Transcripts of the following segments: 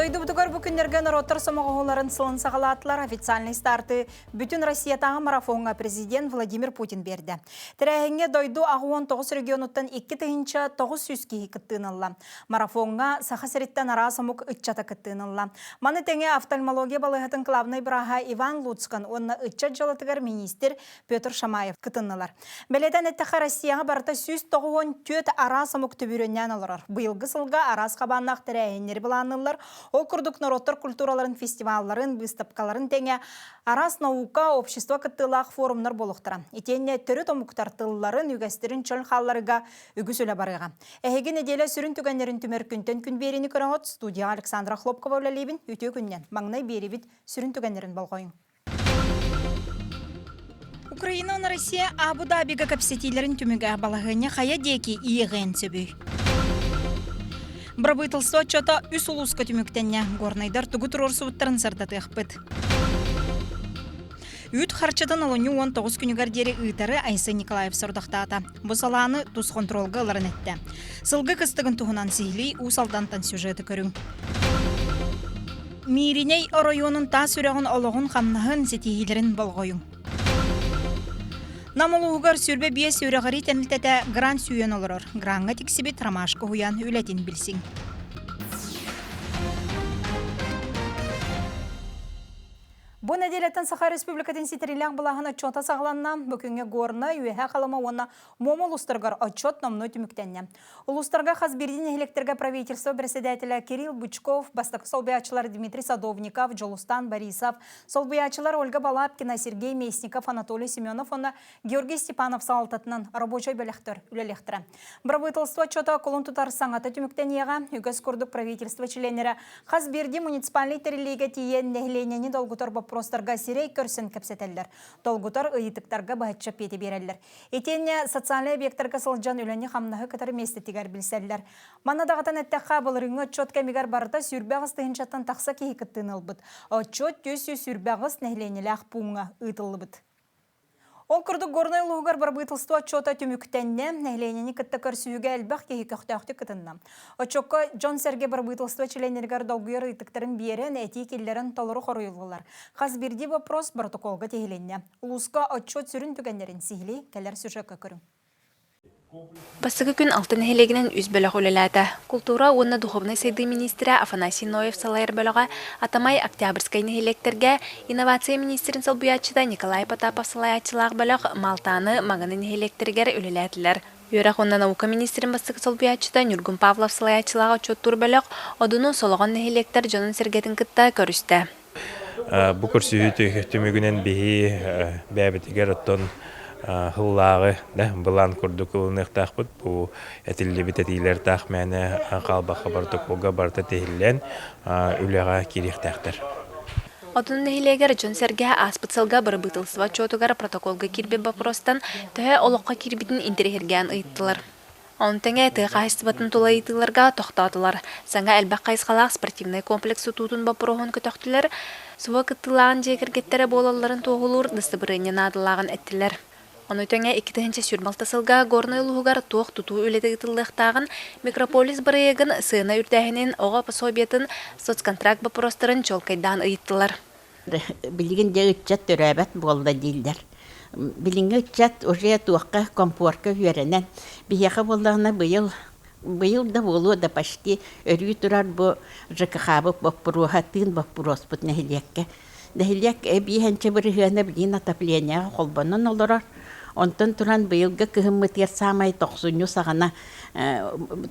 Дойдубутугар бу күннэргэ норуоттар сомоҕоһууларын сылын саҕалаатылар. Официальный старты бүтүн Россиятааҕы марафоҥҥа президент Владимир Путин биэрдэ. Тэрээһиҥҥэ дойду 69 регионуттан 2900 киһи кыттыыны ылла. Марафоҥҥа Саха сириттэн араас омук ыччата кыттыыны ылла. Маны тэҥэ офтальмология балыыһатын главнай бырааһа Иван Луцкан уонна ыччат дьыалатыгар миниистир Петр Шамаев кытыннылар. Бэлиэтээн эттэххэ, Россияҕа барыта 194 араас омук түбүрүннээн олорор. Быйылгы сылга араас хабааннаах тэрээһиннэри былаанныыллар. Ол курдук норуоттар культураларын фестивалларын, быыстапкаларын тэҥэ араас наука, общество кыттыылаах форумнар буолуохтара. Итиэннэ төрүт омуктар тылларын, үгэстэрин чөл хаалларыга үгүс үлэ барыаҕа. Эһиги нэдиэлэ сүрүн түгэннэрин түмэр күнтэн күн биэриини көрөҕүт. Студияҕа Александра Хлопкова үлэлиибин. Үтүө күннэн. Маҥнай биэрибит сүрүн түгэннэрин болҕойуҥ. Украина уонна Россия Абу-Дабига кэпсэтиилэрин түмүгэ балаһыанньа хайа диэки иэҕиэн сөбүй? Бырабыыталыстыба отчуота үс улууска түмүктэннэ. Горнайдар тугу туруорсубуттарын сырдатыахпыт. Үүт харчытын олунньу 19 күнүгэр диэри ыытары Айсен Николаев сорудахтаата. Бу салааны тус хонтуруолга ыларын эттэ. Сылгы кыстыгын туһунан сиһилии Уус Алдантан сюжеты көрүҥ. Мииринэй оройуонун таас үрэҕин олоҕун-хамнаһын, ситиһиилэрин болҕойуҥ. Нам улууһугар 25 үрэҕирии тэрилтэтэ грант сүүйэн олорор. Граҥҥа тиксибит Ромашка уһуйаан үлэтин билсиҥ. Бу нэдиэлэттэн Саха Республикатын ситэрилээх былааһын отчуота саҕаланна. Бу күҥҥэ Горнай, Үөһээ Халыма уонна Муома улуустарыгар отчуот номнуо түмүктэннэ. Улуустарга хас биирдии нэһилиэктэргэ правительство председателэ Кирилл Бычков, бастакы солбуйааччылар Дмитрий Садовников, Дьулустан Борисов, солбуйааччылар Ольга Балабкина, Сергей Местников, Анатолий Семенов уонна Георгий Степанов салалтатынан рабочай бөлөхтөр үлэлиэхтэрэ. Бырабыыталыстыба отчуота кулун тутар саҥата түмүктэниэҕэ. Үгэс курдук правительство чилиэннэрэ хас биирдии муниципальнай тэриллиигэ тиийэн нэһилиэнньэни долгутар боппуруостарга сирэй көрсөн кэпсэтэллэр. Долгутар ыйытыктарга быһаччы эппиэти биэрэллэр. Итиэннэ социальнай объектарга сылдьан үлэни-хамнаһы кытары миэстэтигэр билсэллэр. Манна даҕатан эттэххэ, былырыыҥҥы отчуот кэмигэр барыта 28 тыһыынчаттан тахса киһи кыттыыны ылбыт. Отчуот 428 нэһилиэнньэлээх пууҥҥа ыытыллыбыт. Ол курдук Горнай улууһугар бырабыыталыстыба отчуота түмүктэннэ, нэһилиэнньэни кытта көрсүһүүгэ элбэх киһи көхтөөхтүк кытынна. Отчуокка дьон-сэргэ бырабыыталыстыба чилиэннэригэр долгуйар ыйытыктарын биэрэн, этии киллэрэн толору хоруйуллулар. Хас биирдии вопрос протоколга тиһилиннэ. Улууска отчуот сүрүн түгэннэрин сиһилии кэлэр сюжекка көрүҥ. Бастакы күн Алта нэһилиэгинэн үс бөлөх үлэлээтэ. Култуура уонна духовнай сайдыы миниистирэ Афанасий Ноев салайар бөлөҕө Атамай Октябрьскай нэһилиэктэргэ, инновация миниистирин солбуйааччыта Николай Потапов салайааччылаах бөлөх Малтааны, Маҥаны нэһилиэктэригэр үлэлээтилэр. Үөрэх уонна наука миниистирин бастакы солбуйааччыта Ньургун Павлов салайааччылаах отчуоттуур бөлөх Одуну, Солоҕон нэһилиэктэр дьонун-сэргэтин кытта көрүстэ. Бу көрсүһүү түмүгүнэн биһи бэйэбитигэр оттон сыллааҕы былаан курдук ылыныахтаахпыт. Бу этиллибит этиилэр таах мээнэ хаалбакка боротокуолга барыта тиһиллэн үлэҕэ киириэхтээхтэр. Одун нэһилиэгэр дьон-сэргэ ааспыт сылга бырабыыталыстыба отчуотугар протоколга киирбит боппуруостан төһө олоххо киирбитин интэриэһиргээн ыйыттылар. Ону тэҥэ тыа хаһаайыстыбатын тула ыйытыыларга тохтоотулар. Саҥа элбэх хайысхалаах спортивнай комплекс тутуутун боппуруоһун көтөхтүлэр, СВО кыттыылааҕын дьиэ кэргэттэрэ буолалларын туоһулуур дастабырыанньа наадалааҕын эттилэр. Ону тэҥэ 2026 сылга Горнай улууһугар туох тутуу үлэтэ ыытыллыахтааҕын, микрополис бырайыагын сыана үрдээһинин, оҕо пособиетын, соцконтракт боппуруостарын чуолкайдаан ыйыттылар. Билигин дьэ ыччат төрөөбөт буолла дииллэр. Билиҥҥи ыччат уже туохха комфорка үөрэнэн, биһиэхэ буоллаҕына быйыл быйыл да буолуо да почти өрүү турар бу ЖКХ-быт боппуруоһа тыын боппуруоспут нэһилиэккэ. Нэһилиэк эбиэһэнчэ бырыһыана билигин отоплениеҕа холбонон олорор. Онтон туран быйылгы кыһыммытыгар саамай тохсунньу саҕана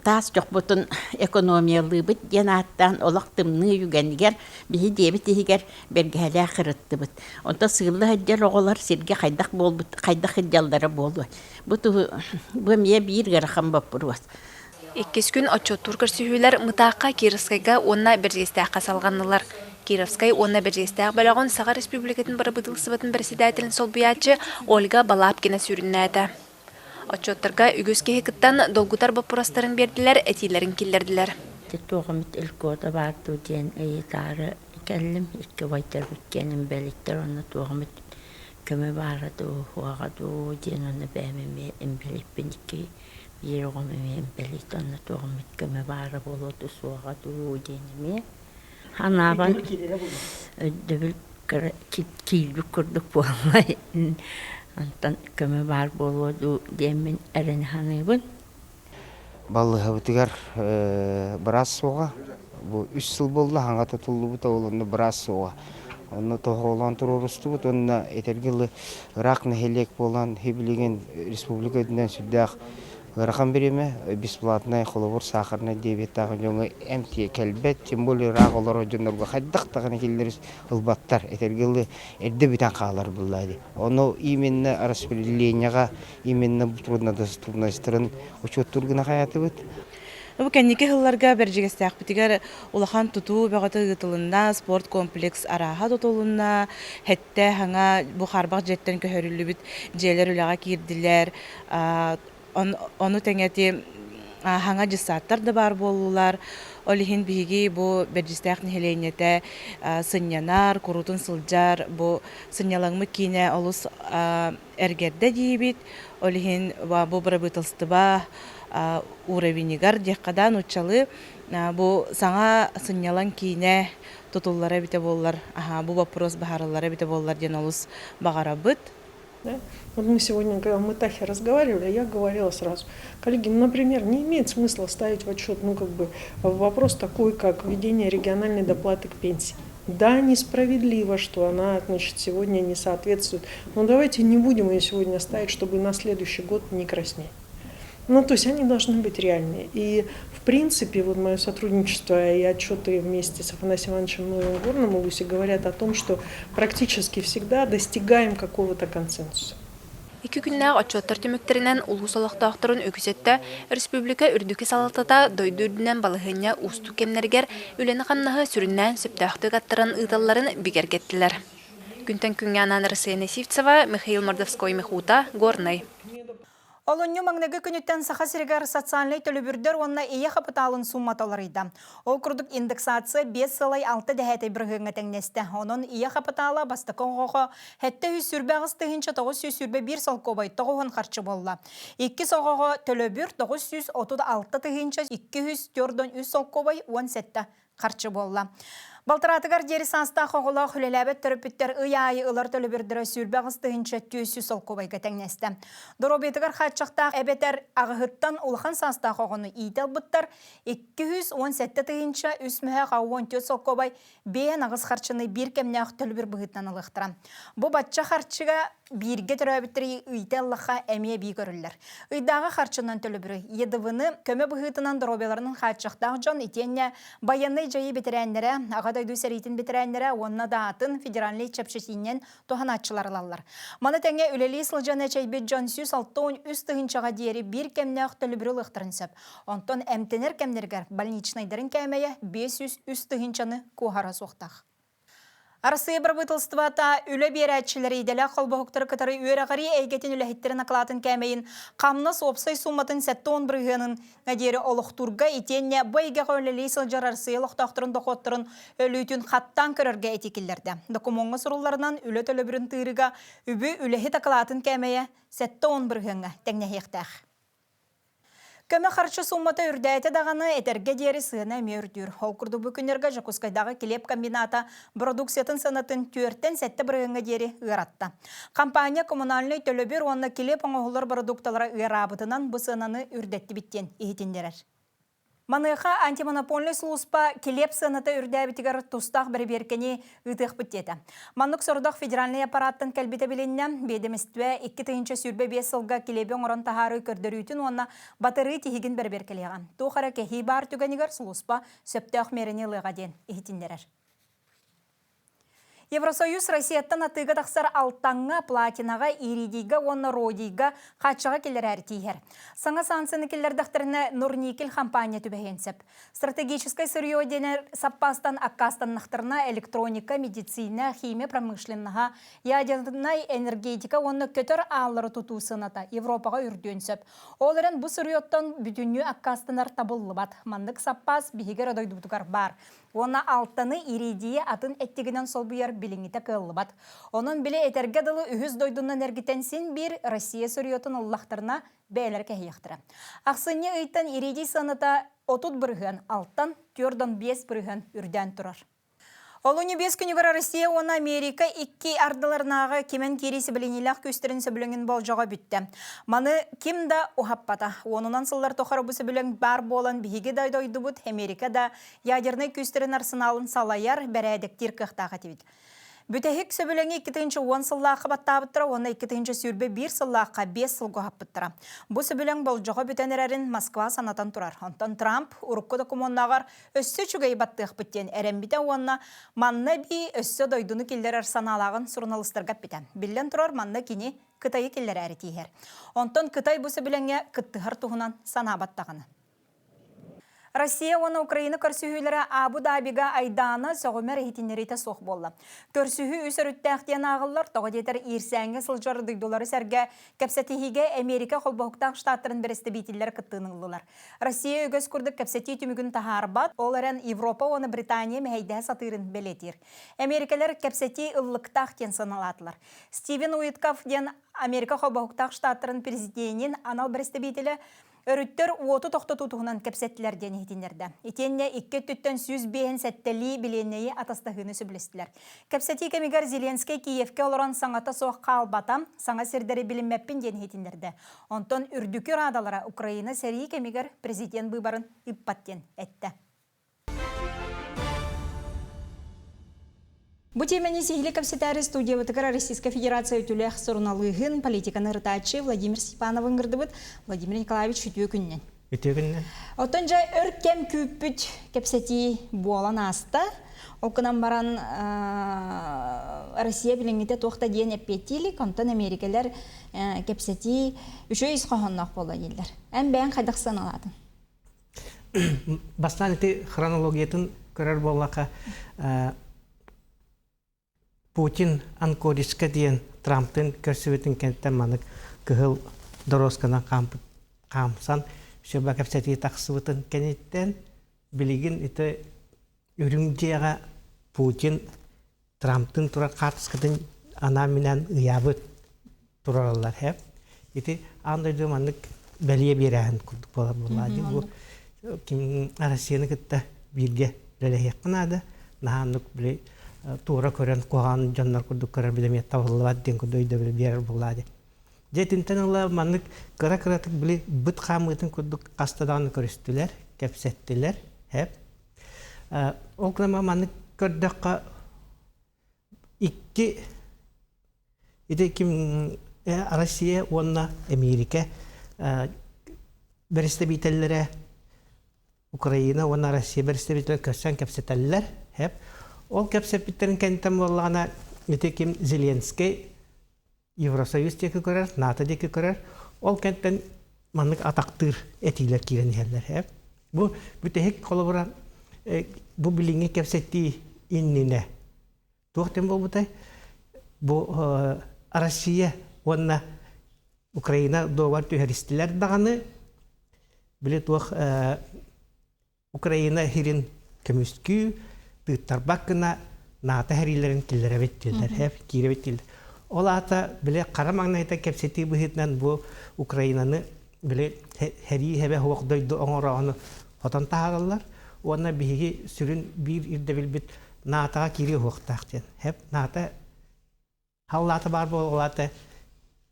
таас чохпутун экономиялыыбыт диэн ааттаан олох тымныы үгэнигэр Биһи дьиэбит иһигэр бэргэһэлээх ырыттыбыт. Онтон сыылла сылдьар оҕолор сиргэ хайдах буолбут, хайдах сылдьаллара буолуой? Бу туһу бу эмиэ биир ыарахан боппуруос. Иккис күн отчуоттуур көрсүһүүлэр Мытаахха, Кировскайга уонна Бэрдьигэстээххэ салҕаннылар. Кировскай уонна Бэрдьигэстээх бөлөҕүн Саха Республикатын бырабыыталыстыбатын председателин солбуйааччы Ольга Балабкина сүрүннээтэ. Отчуоттарга үгүс киһи кыттан долгутар боппуруостарын биэрдилэр, этиилэрин киллэрдилэр. Туох эмит льгота баар дуу диэн ыйытаары кэллим. Икки убайдарбыт диэн инбэлииттэр уонна туох эмит көмө баара дуу, суоҕа дуу диэн уонна бэйэм эмиэ инбэлииппин икки биир оҕом эмиэ инбэлиит уонна туох эмит көмө баара буолуо дуу, суоҕа дуу диэн эмиэ. Санаабар өйдөбүл киирбит курдук буолла. Онтон көмө баар буолуо дуу диэммин эрэнэ саныыбын. Балыыһабытыгар быраас суоҕа. Бу үс сыл буолла хаҥа тутуллубута, ол онно быраас суоҕа. Онно тоһоҕолоон туруорустубут уонна этэргэ дылы ыраах нэһилиэк буолан билигин республика үрдүнэн сүрдээх ыарахан бириэмэ, бесплатнай холобур сахарнай диабеттаах дьоҥҥо эмтиэ кэлбэт, тем более ыраах олорор дьоннорго хайдах даҕаны киллэрис ылбаттар, этэргэ дылы эрдэ бүтэн хаалар буолла дии. Ону именно распределениеҕа именно труднодоступностарын учуоттуур гына хайаатыбыт. Бу кэнники сылларга Бэрдьигэстээхпитигэр улахан тутуу бөҕөтө ыытылынна, спорт комплекс арааһа тутулунна, сэттэ саҥа бу хаарбах дьиэттэн көһөрүллүбүт дьиэлэр үлэҕэ киирдилэр. Ону тэҥэ ити саҥа дьыссааттар да баар буоллулар. Ол иһин биһиги бу Бэрдьигэстээх нэһилиэнньэтэ сынньанар, куруутун сылдьар бу сынньалаҥмыт киинэ олус эргэрдэ диибит. Ол иһин бу бырабыыталыстыба уровенигар диэххэ да нууччалыы бу саҥа сынньалаҥ киинэ тутуллара эбитэ буоллар, бу боппуруос быһаарыллара эбитэ буоллар диэн олус баҕарабыт. Да? Вот мы сегодня, когда мы Тахе разговаривали, я говорила сразу, коллеги, ну, например, не имеет смысла ставить в отчет, ну, как бы, вопрос такой, как введение региональной доплаты к пенсии. Да, несправедливо, что она, значит, сегодня не соответствует, но давайте не будем ее сегодня ставить, чтобы на следующий год не краснеть. Ну, то есть они должны быть реальные. И, в принципе, вот мое сотрудничество и отчеты вместе с Афанасием Ивановичем Новым в Горном Улусе говорят о том, что практически всегда достигаем какого-то консенсуса. Икки күннээх отчуоттар түмүктэринэн улуус олохтоохторун үгүс өттө республика үрдүкү салалтата дойду үрдүнэн балаһыанньа уустук кэмнэригэр үлэни-хамнаһы сүрүннээн сөптөөхтүк аттаран ыыталларын бигэргэттилэр. Күнтэн күҥҥэ анаан Рассеяна Сивцева, Михаил Мордовской Михута, Горнай. Олунньу маҥнайгы күнүттэн Саха сиригэр социальнай төлөбүрдэр уонна ийэ хапытаалын суумата уларыйда. Ол курдук индексация 5 сылай 6 дэһээтэй бырыһыаҥҥа тэҥнэстэ. Онон ийэ хапытаала бастакы оҕоҕо 728 921 солкуобай тоҕуһун харчы буолла. Иккис оҕоҕо төлөбүр 936 243 солкуобай 17 харчы буолла. Балтараатыгар диэри саастаах оҕолоох үлэлээбэт төрөппүттэр ый аайы ылар төлөбүрдэрэ 28 400 солкуобайга тэҥнэстэ. Доруобуйатыгар хааччахтаах эбэтэр аҕыһыттан улахан саастаах оҕону иитэ ылбыттар 217 тыһыынча үс мөһөөх 14 солкуобай бэйэн аҕыс харчыны биир кэмнээх төлөбүр быһыытынан ылыахтара. Бу бачча харчыга бииргэ төрөөбүттэри ыйта ыллахха эмиэ эбии көрүллэр. Ыйдааҕы харчынан төлөбүрү ЕДВ-ны көмө быһыытынан доруобуйаларынан хааччахтаах дьон итиэннэ байыаннай дьайыы бэтэрээннэрэ, Аҕа дойду сэриитин бэтэрээннэрэ уонна да атын федеральнай чэпчэтиинэн туһанааччылар ылаллар. Маны тэҥэ үлэлии сылдьан эчэйбит дьон 163 тыһыынчаҕа диэри биир кэмнээх төлөбүрү ылыахтарын сөп. Онтон эмтэнэр кэмнэригэр больничнайдарын кээмэйэ 503 тыһыынчаны куоһара суохтаах. Арассыыйа бырабыыталыстыбата үлэ биэрээччилэри идэлээх холбоһуктары кытары үөрэҕирии эйгэтин үлэһиттэрин акылаатын кээмэйин хамнас уопсай сууматын 70 бырыһыанын диэри олохтуурга итиэннэ бу эйгэҕэ үлэлии сылдьар Арассыыйа олохтоохторун дохуоттарын өлүүтүн хаттаан көрөргө этии киллэрдэ. Докумуоҥҥа сурулларынан, үлэ төлөбүрүн тыырыыга үбү үлэһит акылаатын кээмэйэ 70 бырыһыаҥҥа тэҥнэһиэхтээх. Көмө харчы сууммата үрдээтэ даҕаны, этэргэ диэри сыана эмиэ үрдүүр. Ол курдук бу күннэргэ Дьокуускайдааҕы килиэп комбината продукциятын сыанатын түөртэн сэттэ бырыһыаҥҥа диэри ыаратта. Компания коммунальнай төлөбүр уонна килиэп оҥоһуллар бородуукталара ыараабытынан бу сыананы үрдэттибит диэн иһитиннэрэр. Маныаха антимонопольнай сулууспа килиэп сыаната үрдээбитигэр тустаах бэрэбиэркэни ыытыахпыт диэтэ. Маннык сорудах федеральнай аппараттан кэлбитэ билиннэ. Биэдэмистибэ 2025 сылга килиэби оҥорон таһаарыы көрдөрүүтүн уонна батарыы тиһигин бэрэбиэркэлиэҕэ. Туох эрэ кэһии баар түгэнигэр сулууспа сөптөөх миэрэни ылыаҕа диэн иһитиннэрэр. Евросоюз Россияттан атыыга тахсар Алтаҥҥа, Платинаҕа, Иридийга уонна Родийга хааччаҕы киллэрээри тииһэр. Саҥа санкцияны киллэрдэхтэринэ Норникель хампаанньа түбэһиэн сөп. Стратегическай сырье диэнэр саппаастан аккаастаннахтарына электроника, медицина, химия промышленноһа, ядернай энергетика уонна көтөр ааллары тутуу сыаната Европаҕа үрдүөн сөп. Ол эрэн бу сырьеттан бүтүннүү аккаастанар табыллыбат. Маннык саппаас биһиги эрэ дойдубутугар баар. Уонна алтаны иридийи атын эттигинэн солбуйар билиҥҥитэ кыаллыбат. Онон били этэргэ дылы үһүс дойдунан эргитэн син биир Россия сырьетун ыллахтарына бэйэлэрэ кэһиэхтэрэ. Ахсынньы ыйтан иридий сыаната 30 бырыһыан, алтан 4,5 бырыһыан үрдээн турар. Олунньу 5 күнүгэр Россия уонна Америка икки ардыларынааҕы кимэн киирии сэбилэниилээх күүстэрин сөбүлэҥин болдьоҕо бүттэ. Маны ким да уһаппата. Уонунан сыллар тухары бу сөбүлэҥ баар буолан биһиги да дойдубут Америка да ядернай күүстэрин арсеналын салайар, бэрээдэктиир кыахтаах этибит. Бүтэһик сөбүлэҥи 2010 сыллаахха баттаабыттара уонна 2021 сыллаахха 5 сылга уһаппыттара. Бу сөбүлэҥ болдьоҕо бүтэн эрэрин Москва санатан турар. Онтон Трамп урукку докумуоннааҕар өссө үчүгэй баттыахпыт диэн эрэммитэ уонна манна эбии өссө дойдуну киллэрэр санаалааҕын суруналыыстарга эппитэ. Биллэн турар, манна кини Кытайы киллэрээри тииһэр. Онтон Кытай бу сөбүлэҥҥэ кыттыһар туһунан санаабат даҕаны. Россия уонна Украина көрсүһүүлэрэ Абу-Дабига айдаана сөҕүмэр иһитиннэриитэ суох буолла. Көрсүһүү үс өрүттээх диэн ааҕыллар, тоҕо диэтэр иирсээҥҥэ сылдьар дойдулары сэргэ кэпсэтиһиигэ Америка холбоһуктаах штаттарын бэрэстэбиитиллэрэ кыттыыны ыллылар. Россия үгэс курдук кэпсэтии түмүгүн таһаарбат, ол эрэн Европа уонна Британия мэһэйдэһэ сатыырын бэлиэтиир. Америкалар кэпсэтии ыллыктаах диэн сыаналаатылар. Стивен Уитков диэн Америка Холбоһуктаах Штаттарын президенин анал бэрэстэбиитэлэ Өрүттэр уоту тохтотуу туһунан кэпсэттилэр диэн иһитиннэрдэ. Итиэннэ икки өттүттэн 157-лии билиэннэйи атастаһыыны сөбүлэстилэр. Кэпсэтии кэмигэр Зеленскэй Киевкэ олорон саҥата суох хаалбата, саҥа сирдэри билиммэппин диэн иһитиннэрдэ. Онтон үрдүкү Радалара Украина сэрии кэмигэр президент быыбарын ыыппат диэн эттэ. Бу тиэмэни сиһили кэпсэтээри студиябытыгар Российскай Федерация үтүлээх суруналыыһын, политиканы ырытааччы Владимир Степанов ыҥырдыбыт. Владимир Николаевич, үтүө күннэн. Үтүө күннэн. Оттон дьэ өр кэм күүппүт кэпсэтии буолан ааста. Ол гынан баран Россия билиҥҥитэ туох да диэн эппиэттии илик, онтон Америкалар кэпсэтии үчүгэй ис хоһоонноох буолла дииллэр. Эн бэйэҥ хайдах сыаналаатыҥ? Бастаан ити хронологиятын көрөр буоллахха, Путин Анкоричка диэн Трамптын көрсүбүтүн кэнниттэн маннык кыһыл доросканан хаамсан сүбэ кэпсэтии тахсыбытын кэнниттэн билигин ити үрүҥ дьиэҕэ Путин Трамптын турар хаартыскатын анаан-минээн ыйаабыт турараллар һэ. Ити аан дойду маннык бэлиэ биэрээһин курдук буолар буоллаа дии. Бу ким Россияны кытта бииргэ үлэлэһиэххэ наада. Наһаа оннук били туора көрөн куһаҕан дьоннор курдук көрөр билэмиэт табыллыбат диэн курдук өйдөбүлү биэрэр буоллаа дии. Дьэ итинтэн ыла маннык кыра-кыратык били быт хаамыытын курдук хаста даҕаны көрүстүлэр, кэпсэттилэр. Һэп. Ол гынан маннык көрдөххө икки ити ким Россия уонна Эмиэрикэ бэрэстэбиитэллэрэ Украина уонна Россия бэрэстэбиитэллэрэ көрсөн кэпсэтэллэр. Һэп. Ол кэпсэппиттэрин кэнниттэн буоллаҕына ити ким Зеленскэй Евросоюз диэки көрөр, НАТО диэки көрөр. Ол кэнтэн маннык атахтыыр этиилэр киирэн иһэллэр. Ээ. Бу бүтэһик холобура бу билиҥҥи кэпсэтии иннинэ туох диэн буолбутай? Бу Россия уонна Украина дуогар түһэристилэр даҕаны били туох Украина иһирин көмүскүү, тыыттарбат гына НАТО сэриилэрин киллэрэбит дииллэр, һэп киирэбит дииллэр. Ол аата били хара маҥнайта кэпсэтии быһыытынан бу Украинаны били сэрии хэбэ суох дойду оҥороону хотон таһаараллар уонна биһиги сүрүн биир ирдэбилбит НАТО-ҕа киириэ суохтаах диэн. Һэп НАТО Халлаата баар буоллаата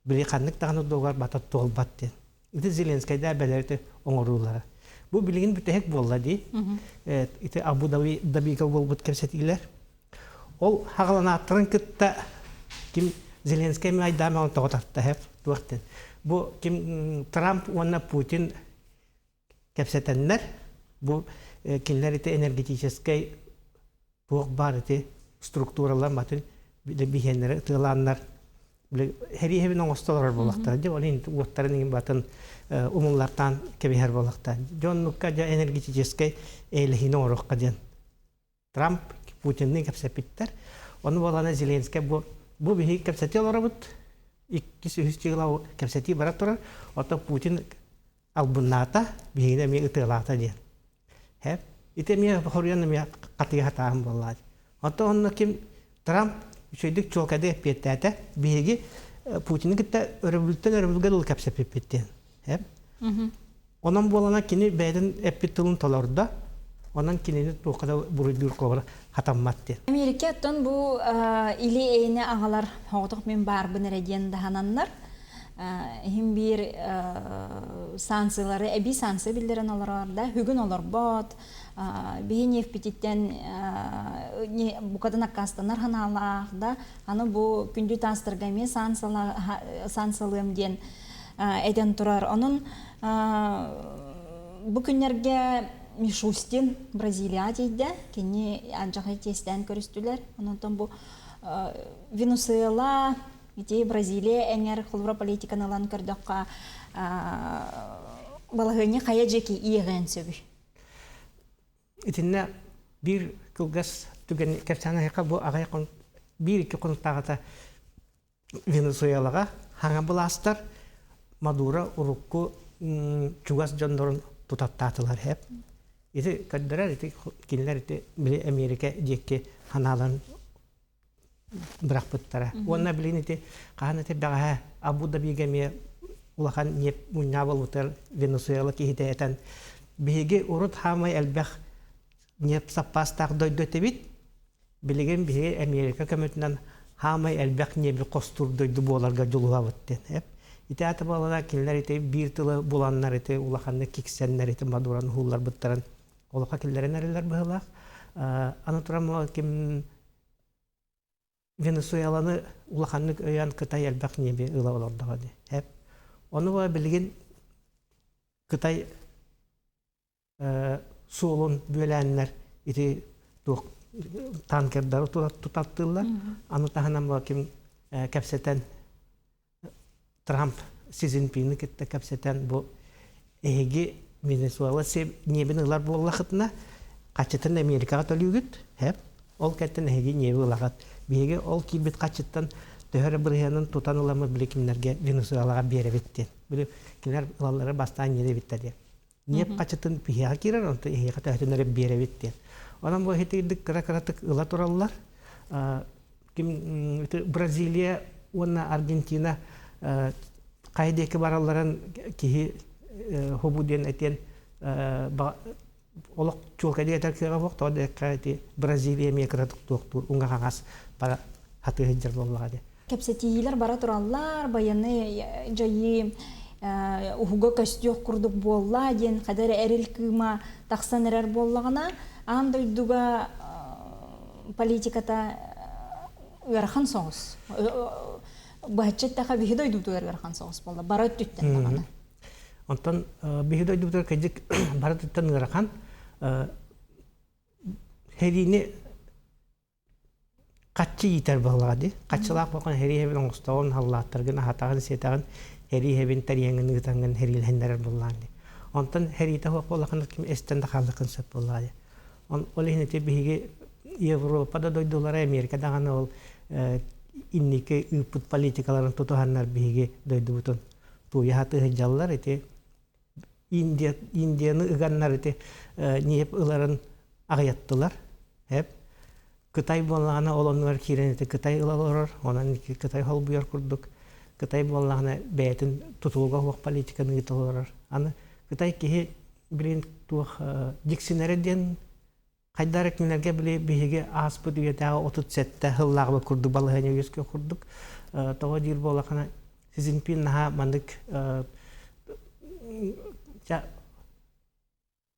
били ханнык даҕаны дуогар бата туолбат диэн. Ити Зеленскэйдээх бэлэрити оҥоруулара. Бу билигин бүтэһик буолла дии. Ити Абу Дабига буолбут кэпсэтиилэр. Ол хаҕаланааттарын кытта ким Зеленскэй майдаамаҕын тоҕо тарта хэп туох диэн. Бу ким Трамп уонна Путин кэпсэтэннэр бу кинилэр ити энергетическэй туох баар ити структуралар матын биһиэннэри ытыалааннар хэриэһэбин оҥостолорор буоллахтара дьэ ол иһин уоттарын иҥин батын умуллартаан кэбиһэр буоллахтара дьэ оннукка дьэ энергетическэй эйэлэһиини оҥоруохха диэн Трамп Путинныын кэпсэппиттэр. Ону буолана Зеленскэй бу бу биһиги кэпсэтии олоробут. Иккис үһүс чыгыла кэпсэтии бара турар. Оттон Путин албыннаата, биһигини эмиэ ытыалаата диэн. Хэп. Ити эмиэ хоруйан эмиэ хатыйа сатааһын буоллаа. Оттон онно ким Трамп үчүгэйдик чуолкайдык эппиэттээтэ. Биһиги Путины кытта өрөбүлтэн өрөбүлгэ дылы кэпсэппиппит диэн. Хэп. Онон буолана кини бэйэтин эппит тылын толордо. Онон кинини туохха да буруйдуур куобара хатаммат диэн. Америка оттон бу или эйини аҕалар оҕотох мин баарбын эрэ диэн даһананнар иһин биир санкциялары эбии санкция биллэрэн олорор да бүгүн олорбот биһи нефпититтэн букатын аккаастанар ханаалаах да аны бу күндү таастарга эмиэ санкциялыам диэн этэн турар онон бу күннэргэ Мишустин Бразилияҕа тиийдэ. Кини алдьархай тиэстээн көрүстүлэр. Онтон бу Венесуэла, ити Бразилия эҥэр холобура политиканы ылан көрдөххө, балаһыанньа хайа дьиэки иэҕиэн сөбүй? Итиннэ биир кылгас түгэн кэпсээн аһыйха бу аҕай биир-икки хонуктааҕыта Венесуэлаҕа хаҥа былаастар Мадуро урукку чугас дьоннорун тутаттаатылар эп. Ити көрдөрөр ити кинилэр ити били Америка диэки ханааларын бырахпыттара. Уонна билин ити хаһан ити бэҕэһээ Абу-Дабига эмиэ улахан ньиэп мунньаа буолбутар Венесуэла киһитэ этэн биһиги урут хаамай элбэх ньиэп саппаастаах дойду этибит. Билигин биһиги Америка көмөтүнэн хаамай элбэх ньиэби хостуур дойду буоларга дьулуһабыт диэн. Ити аата буолара кинилэр ити биир тылы буланнар ити улаханнык киксэннэр ити мадуран уһуулларбыттарын олоххо киллэрэн эрэллэр быһыылаах. Аны туран ким Венесуэланы улаханнык өйөөн Кытай элбэх ньиэби ыла олордоҕо дии. Ону билигин Кытай суолун бүөлээннэр ити туох танкердары тутаттыыллар. Аны таһынан ким кэпсэтэн Трамп Си Цзиньпины кытта кэпсэтэн бу эһиги Венесуэла ньиэбин ылар буоллахытына хаччытын Америкаҕа төлүүгүт хэп ол кэттэн эһиги ньиэби ылаҕыт биһиги ол киирбит хаччыттан төһө эрэ бырыһыанын тутан ыламмыт били кинилэргэ Венесуэлаҕа биэрэбит диэн били кинилэр ылаллара бастаан ньиэби эбиттэр диэн ньиэп хаччытын биһиэхэ киирэр онтон эһиэхэ төһөтүн эрэ биэрэбит диэн онон бу иһитирдик кыра-кыратык ыла тураллар ким Бразилия уонна Аргентина хайа диэки баралларын киһи хобу диэн этиэн олох чуолкай диэтэр кыаҕа суох тоҕо диэххэ ити Бразилия эмиэ кыратык туохтуур уҥа-хаҥас бара хатыы сылдьар буоллаҕа дии. Кэпсэтиилэр бара тураллар, байыаннай дьайыы уһуга көстүөх курдук буолла диэн хада эрэ эрил кыыма тахсан эрэр буоллаҕына, аан дойдуга политиката ыарахан соҕус. Быһаччы эттэхэ, биһи дойдубутугар ыарахан соҕус буолла, бара өттүттэн даҕаны. Онтон биһи дойдубутугар кырдьык бары өттүттэн ыарахан. Сэриини хаччы иитэр буоллаҕа дии. Хаччылаах буолан сэрии сэбин оҥостоҕун, халлааттаргын аһатаҕын, сиэтэҕин, сэрии сэбин тэрийэҥҥин ыытаҥҥын сэриилэһиннэрэр буоллаҕын дии. Онтон сэриитэ суох буоллаххына ким эстэн да хаалыаххын сөп буоллаҕа дии. Ол иһин ити биһиги Европа да дойдулара, Америка даҕаны ол инники ыыппыт политикаларын тутуһаннар биһиги дойдубутун тууйа сатыы сылдьаллар. Ити Индия, Индияны ыганнар ити ньиэп ыларын аҕыйаттылар. Эп. Кытай буоллаҕына ол оннугар киирэн ити Кытай ыла олорор, онон Кытай холбуйар курдук. Кытай буоллаҕына бэйэтин тутулуга суох политиканы ыыта олорор. Аны Кытай киһи билин туох дьиксинэрэ диэн хайдах эрэ кинилэргэ били биһиги ааспыт үйэтээҕи 37 сыллааҕы курдук балаһыанньа үөскүө курдук тоҕо диир буоллахына Си Цзиньпин наһаа маннык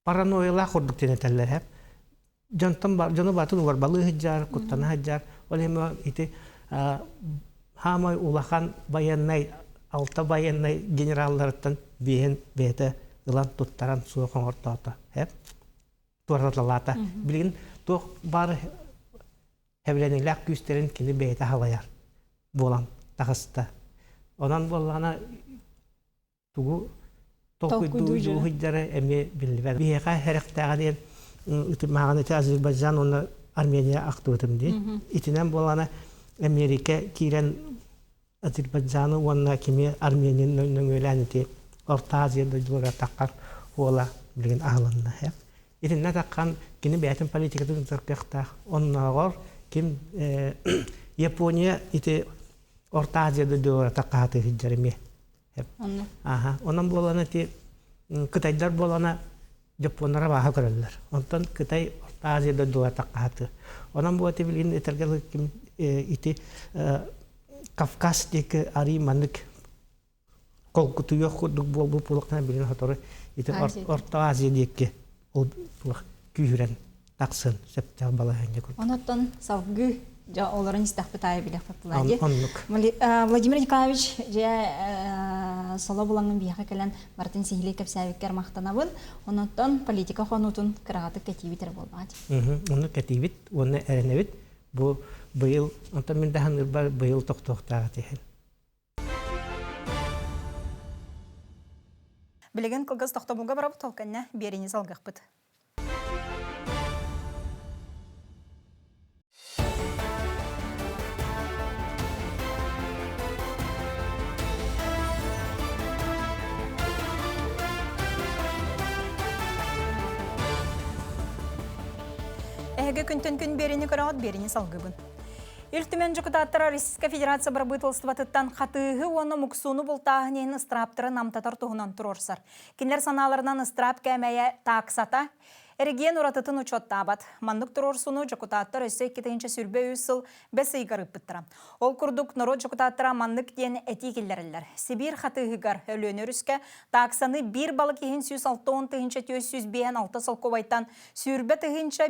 паранойялаах курдук диэн этэллэр эп дьонтон дьону батын уорбалыы сылдьар куттана сылдьар ол иһин ити хаамай улахан военнай алта военнай генералларыттан биэһин бэйэтэ ылан туттаран суох оҥортоото эп туораталаата билигин туох баар хэбилэниилээх күүстэрин кини бэйэтэ халайар буолан таҕыста онон буоллаҕына тугу толкуйдуу дьулуһуйдара эмиэ биллибэт. Биһиэхэ сэрэхтээҕэ диэн ытымааҕын ити Азербайджан уонна Армения ахтыбытым дии. Итинэн буолана Америка киирэн Азербайджаны уонна кими Арменияны нөҥүөлээн ити Орто Азия дойдуларыгар таххар уола билигин аһылынна. Итиннэ таххан кини бэйэтин политикатын ыытар кыахтаах. Оннооҕор ким Япония ити Орто Азия дойдуларыгар таххаһатыы сылдьар эмиэ. Аха. Онон буолана ити кытайдар буолана Дьоппуоннара бааһа көрөллөр. Онтон Кытай Орто Азия дойдулара таххаһаты. Онон бу ити билигин этэргэ ким ити Кавказ диэки арый маннык холкутуйуох курдук буолбут буолуохтана билигин сотору ити Орто Азия диэки ол күүһүрэн тахсын сөптөөх балаһыанньа курдук. Онон салгыы дьэ олорон истэхпит аайы билэхпит Владимир. Оннук. Владимир Николаевич дьэ соло булаҥҥын биһиэхэ кэлэн барытын сиһилии кэпсээбиккэр махтанабын. Онон политика хонуутун кыраҕатык кэтиибит эрэ буолбаҕа дии. Оннук кэтиибит уонна эрэнэбит. Бу быйыл онтон мин даһаныырбар быйыл тохтуохтаах этиһин. Билигин кылгас тохтобулга барабыт, ол кэннэ биэриини салгыахпыт. Эһиги күнтэн күн биэриини көрөҕүт, биэриини салгыбын. Ил Түмэн дьокутааттара Российскай Федерация бырабыыталыстыбатыттан хатыыһы уонна муксууну бултааһын иһин ыстырааптары намтатар туһунан туруорсар. Кинилэр санааларынан ыстыраап кээмэйэ тааксата Эрэгиэн уратытын учуоттаабат. Маннык туруорсууну дьокутааттар өссө 2023 сыл бэс ыйыгар ыыппыттара. Ол курдук, норуот дьокутааттара маннык диэн этии киллэрэллэр. Сибиир хатыыһыгар Өлүөнэ өрүскэ тааксаны биир балык иһин 160 456 солкуобайтан 20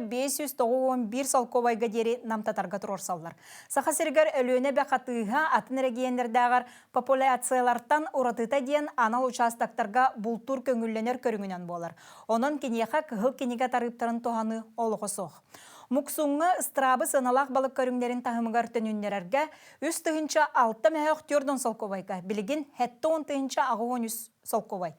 591 солкуобайга диэри намтатарга туруорсаллар. Саха сиригэр Өлүөнэ эбэ хатыыһа атын эрэгийиэннэрдээҕэр популяциялартан уратыта диэн анал учаастактарга бултуур көҥүллэнэр көрүҥүнэн буолар. Онон киниэхэ кыһыл кинигэ тарыыптарын туһаныы олоҕо суох. Муксуҥҥа ыстыраабы сыаналаах балык көрүҥнэрин таһымыгар төнүннэрэргэ 3 6 мөһөөх 4 солкуобайга, билигин 70 83 солкуобай.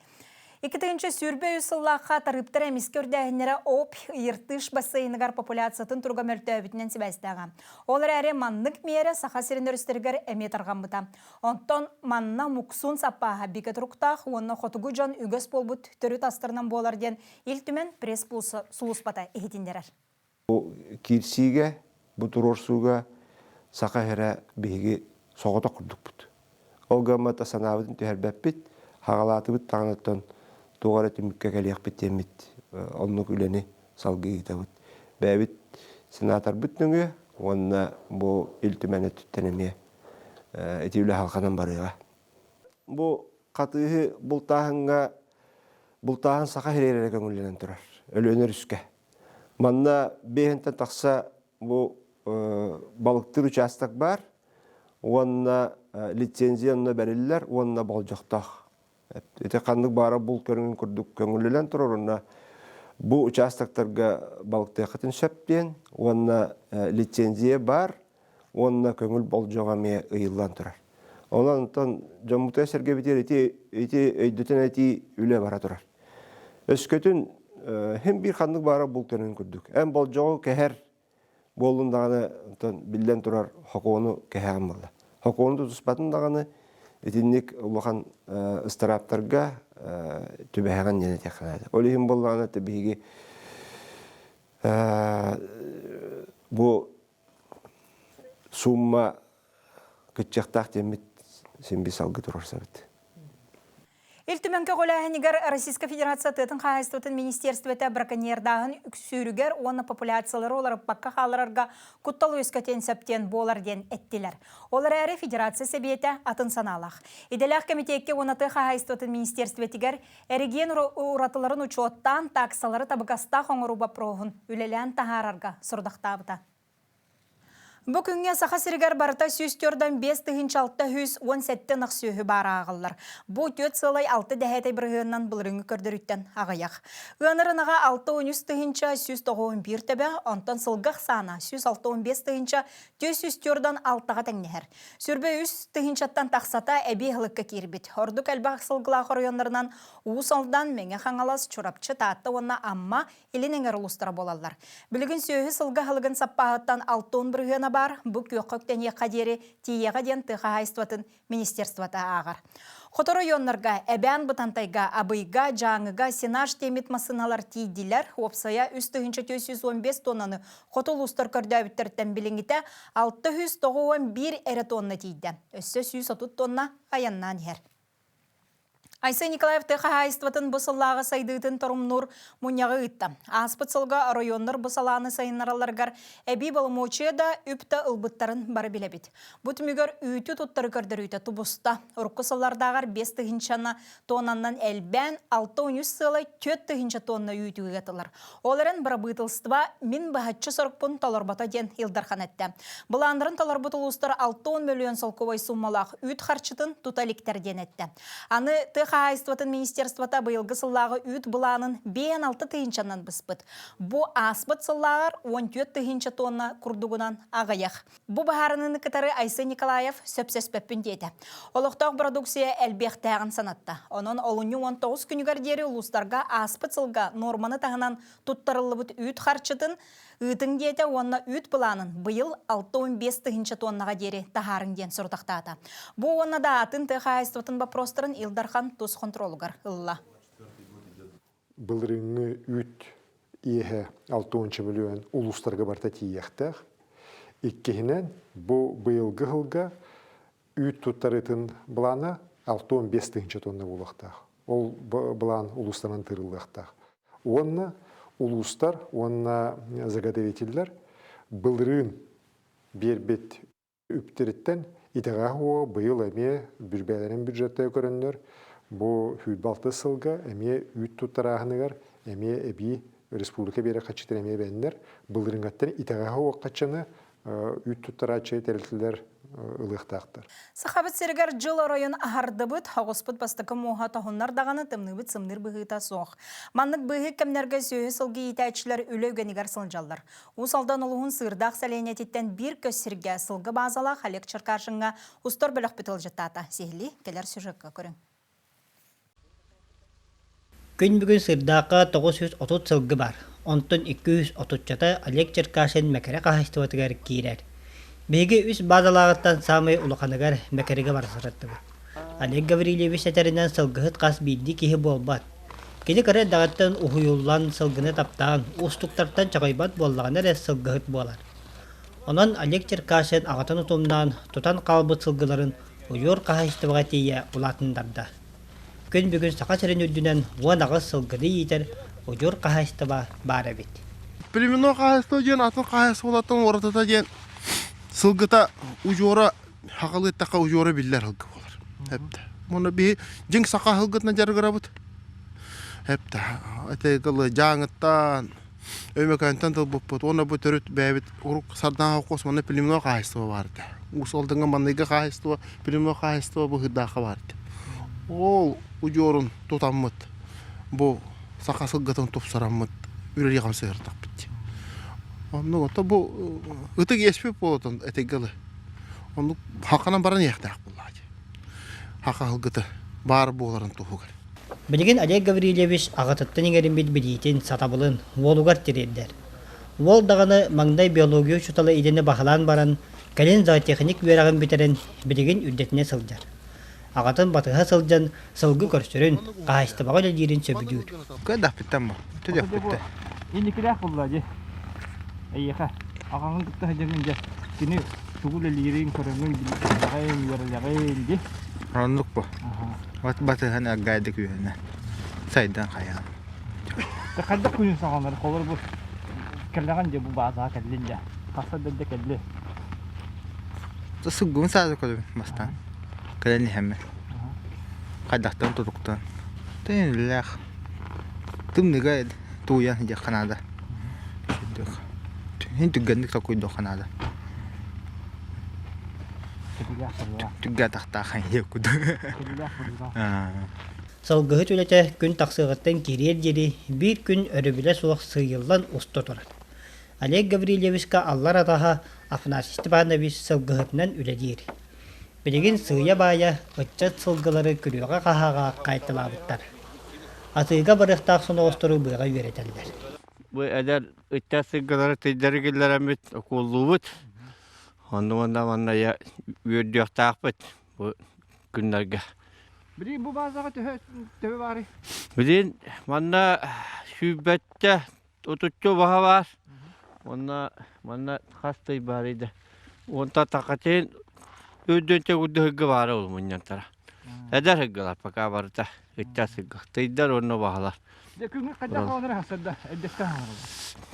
2023 сыллаахха тарыыптар эмискэ үрдээһиннэрэ Обь Иртыш бассейныгар популяциятын туруга мөлтөөбүтүнэн сибээстээҕэ. Ол эрээри маннык миэрэ Саха сирин өрүстэригэр эмиэ тарҕаммыта. Онтон манна муксун саппааһа бигэ туруктаах уонна хотугу дьон үгэс буолбут төрүт астарынан буолар диэн Ил Түмэн пресс-сулууспата иһитиннэрэр. Бу киирсиигэ, бу туруорсууга саха иһэрэ биһиги соҕотох курдукпут. Ол гыммата санаабытын түһэрбэппит, хаҕалаатыбыт даҕаныттан туох эрэ түмүккэ кэлиэхпит диэммит оннук үлэни салгыы ыытабыт. Бэйэбит сенаторбыт нөҥүө уонна бу Ил Түмэн өттүттэн эмиэ ити үлэ халҕанан барыаҕа. Бу хатыыһы бултааһыҥҥа бултааһын саха сиригэр эрэ көҥүллэнэн турар. Өлүөнэ өрүскэ. Манна биэһинтэн тахса бу балыктыыр учаастак баар уонна лицензия онно бэриллэр уонна болдьохтоох. Ити ханнык баара булт көрүҥүн курдук көҥүллэнэн турар уонна бу учаастактарга балыктыаххытын сөп диэн уонна лицензия баар уонна көҥүл болдьоҕо эмиэ ыйыллан турар. Онон онтон дьоммутугар сэргэбитигэр ити ити өйдөтөн этии үлэ бара турар. Өскөтүн хим биир ханнык баара булт көрүҥүн курдук. Эн болдьоҕу кэһэр буоллун даҕаны онтон биллэн турар хокуону кэһэҕин буолла. Хокуону тутуспатын даҕаны итинник улахан ыстарааптарга түбэһэҕин диэн этиэххэ наада. Ол иһин буоллаҕына биһиги бу сумма кыччахтаах диэммит син биир салгыы туруорсабыт. Ил Түмэн көҕүлээһинигэр Российскай Федерация тыатын хаһаайыстыбатын министерствота браконьердааһын үксүүрүгэр уонна популяциялары уларыппакка хаалларарга куттал үөскэтиэн сөп диэн буолар диэн эттилэр. Ол эрээри Федерация Сэбиэтэ атын санаалаах. Идэлээх кэмитиэккэ уонна тыа хаһаайыстыбатын министерствотигэр эрэгиэн уратыларын учуоттаан таксалары табыгастаах оҥоруу боппуруоһун үлэлээн таһаарарга сорудахтаабыта. Бу күҥҥэ Саха сиригэр барыта 145 617 ынах сүөһү баар ааҕыллар. Бу түөрт сыалай алты дэһээтэй бырыһыанынан былырыыҥҥы көрдөрүүттэн аҕыйах. Ыанар ынаҕа 63 тыһыынча 191 төбө, онтон сылгы ахсаана 165 тыһыынча 404 алтаҕа тэҥнэһэр. Сүрбэ үс тыһыынчаттан тахсата эбии аһылыкка киирбит. Ордук элбэх сылгылаах оройуоннарынан Уус Алдан, Мэҥэ Хаҥалас, Чурапчы, Таатта уонна Амма Илин эҥэр улуустара буолаллар. Билигин сүөһү сылгы аһылыгын саппааһыттан 60 бырыһыана баар, бу күөххэ үктэниэххэ диэри тиийиэҕэ диэн тыа хаһаайыстыбатын министерствота ааҕар. Хоту оройуоннарга, Эбээн Бытантайга, Абыйга, Дьааҥыга сенаж тиэммит массыыналар тиийдилэр. Уопсайа 3415 тоннаны хоту улуустар көрдөөбүттэртэн билиҥҥитэ 691 эрэ тонна тиийдэ. Өссө 130 тонна айаннаан иһэр. Айсен Николаев тыа хаһаайыстыбатын бу сыллааҕы сайдыытын торумнуур мунньаҕы ыытта. Ааспыт сылга оройуоннар бу салааны сайыннаралларыгар эбии боломуочуйа да, үп да ылбыттарын бары билэбит. Бу түмүгэр үүтү туттары көрдөрүүтэ тубуста. Урукку сыллардааҕар 5 тыһыынчаны тоннанан элбээн, 63 сыалай 4 тыһыынча тонна үүтү ыытылар. Ол эрэн бырабыытылыстыба мин быһаччы сорукпун толорбото диэн Ил Дархан эттэ. Былааннарын толорбут улуустар 60 мөлүйүөн солкуобай суммалаах үүт харчытын тута иликтэр диэн эттэ. Аны тыа хаһаайыстыбатын министерствота быйылгы сыллааҕы үүт былаанын 5-6 тыһыынчанан быспыт. Бу ааспыт сыллааҕар 14 тыһыынча тонна курдугунан аҕыйах. Бу быһаарыныыны кытары Айсен Николаев сөпсөспөппүн диэтэ. Олохтоох продукция элбиэхтээҕин санатта. Онон олунньу 19 күнүгэр диэри улуустарга ааспыт сылга нуорманы таһынан туттарыллыбыт үүт харчытын ыытыҥ диэтэ уонна үүт былаанын быйыл 65 тыһыынча тоннаҕа диэри таһаарыҥ диэн сорудахтаата. Бу уонна да атын тыа хаһаайыстыбатын боппуруостарын Ил Дархан тус хонтуруолугар ылла. Былырыыҥҥы үүт иэһэ 60 мөлүйүөн улуустарга барыта тиийиэхтээх. Иккиһинэн, бу быйылгы сылга үүт туттарыытын былаана 65 тыһыынча тонна буолуохтаах. Ол былаан улуустарынан тыырыллыахтаах. Уонна улуустар уонна заготовителлэр былырыын биэрбит үптэриттэн итэҕэһ уо быйыл эмиэ бүрбээлэрин бюджеттара көрөннөр бу 26 сылга эмиэ үүт туттарааһыныгар эмиэ эбии республика биэрэр хаччытын эмиэ эбэннэр былырыыҥҥаттан итэҕэһ уо хаччыны үүт туттарааччы тэрилтэлэр ылыахтаахтар. Сахабыт сиригэр дьыл оройун аһардыбыт, оҕуспут бастакы муоһа тоһуннар даҕаны тымныыбыт сымныыр быһыыта суох. Маннык быыһык кэмнэргэ сүөһү сылгы иитээччилэр үлэ үгэнигэр сылдьаллар. Уус Алдан улууһун Сыырдаах сэлиэнньэтиттэн биир көс сиргэ сылгы баазалаах Олег Черкашиҥҥа устар бөлөхпүт ыалдьыттаата. Сиһилии кэлэр сюжекка көрүҥ. Күн бүгүн Сыырдаахха 930 сылгы баар, онтон 230-чата Олег Черкашин Мэкэрэ хаһаайыстыбатыгар киирэр. Биһиги үс баазалааҕыттан саамай улаханыгар Мэкэригэ бара сырыттыбыт. Олег Гаврильевич этэринэн сылгыһыт хас биирдии киһи буолбат. Кини кыра эрдэҕиттэн уһуйуллан, сылгыны таптаан, уустуктартан чаҕыйбат буоллаҕына эрэ сылгыһыт буолар. Онон Олег Черкашин аҕатын утумнаан, тутан хаалбыт сылгыларын ойуур хаһаайыстыбаҕа тиийэ улаатыннарда. Күн бүгүн Саха сирин үрдүнэн 18 сылгыны иитэр удьуор хаһаайыстыба баар эбит. Племенной хаһаайыстыба диэн атын хаһаайыстыбалартан уратыта диэн сылгыта удьуора сахалыы эттэххэ удьуора биллэр сылгы буолар. Эптэ. Муну биһи дьиҥ саха сылгытынан дьарыгырабыт. Эптэ. Эти тылы дьааҥыттан, Өймөкөөнтөн тылбыппыт уонна бу төрүт бэйэбит урук Сардаҥа холкуос манна племенной хаһаайыстыба баар этэ. Уус Алдаҥҥа манныйга хаһаайыстыба, племенной хаһаайыстыба быһыырдаахха баар этэ. Ол удьуорун тутаммыт бу саха сылгытын тупсараммыт үлэлии сыһыртахпыт дии. Оннук ото бу ытык иэспит буолатын этигэ дылы. Оннук хаханан баран иэхтээх буоллаҕа дии. Хаха сылгыта баар буоларын туһугар. Билигин Олег Гаврильевич аҕатыттан иҥэриммит билиитин, сатабылын уолугар тириэрдэр. Уол даҕаны маҥнай биология учуутала идэни баһылаан баран, кэлин зоотехник үөрэҕин бүтэрэн, билигин үрдэтинэ сылдьар. Аҕатын батыһа сылдьан сылгы көрсөрүн, хаһаайыстыбаҕа үлэлиирин сөбүлүүр. Кыайдахпыттан бу, түдөхпүттэн. Инникилээх булла дьи. Эйиэхэ аҕаҕын кытта сылдьаҥҥын дьэ кини тугу үлэлиирин көрөҥҥүн билэҕин, үөрэнэҕин дии. Оннук бу. От батыһан аргайдык үһүнэ. Сайдан хайаан. Хайдах күнүн саҕаланар холор бу кэллэҕин дьэ бу баазаҕа кэллин дьэ. Хасса да дьэ кэлли. Сылгыбын сааза көрөбүн бастаан. Кэлэн иһэммин. Хайдахтан тутуктан. Тэнилээх. Тымныга тууйан диэххэ наада. Иһин түргэнник толкуйдуохха наада. Түргэн атахтаах Сылгыһыт үлэтэ күн тахсыаҕыттан киириэр диэри биир күн өрөбүлэ суох сыыйыллан уста турар. Олег Гаврильевичка аллар атаһа Афанасий Степанович сылгыһытынан үлэлиир. Билигин сыыйа-баайа ыччат сылгылары күрүөҕэ-хаһааҕа хаайталаабыттар. Атыыга барыахтаах соноҕостору быаҕа үөрэтэллэр. Бу эдэр ыччат сылгылары тыйдары киллэрэммит укуллуубут. Онно уонна манна үөрдүөхтаахпыт бу күннэргэ. Билигин бу баазаҕа төһө төбө баарый? Билигин манна сүүрбэттэ отучча убаһа баар. Уонна манна хас тый баарый да. Уонта такатын үрдүн төгүрдү сылгы баара ол мунньантара. Эдэр сылгылар пока барыта. Ыччат сылгы. Тыйдар уонна баһалар. Дьэ күҥҥүт хайдах хааланар хасарда эрдэттэн хааланар.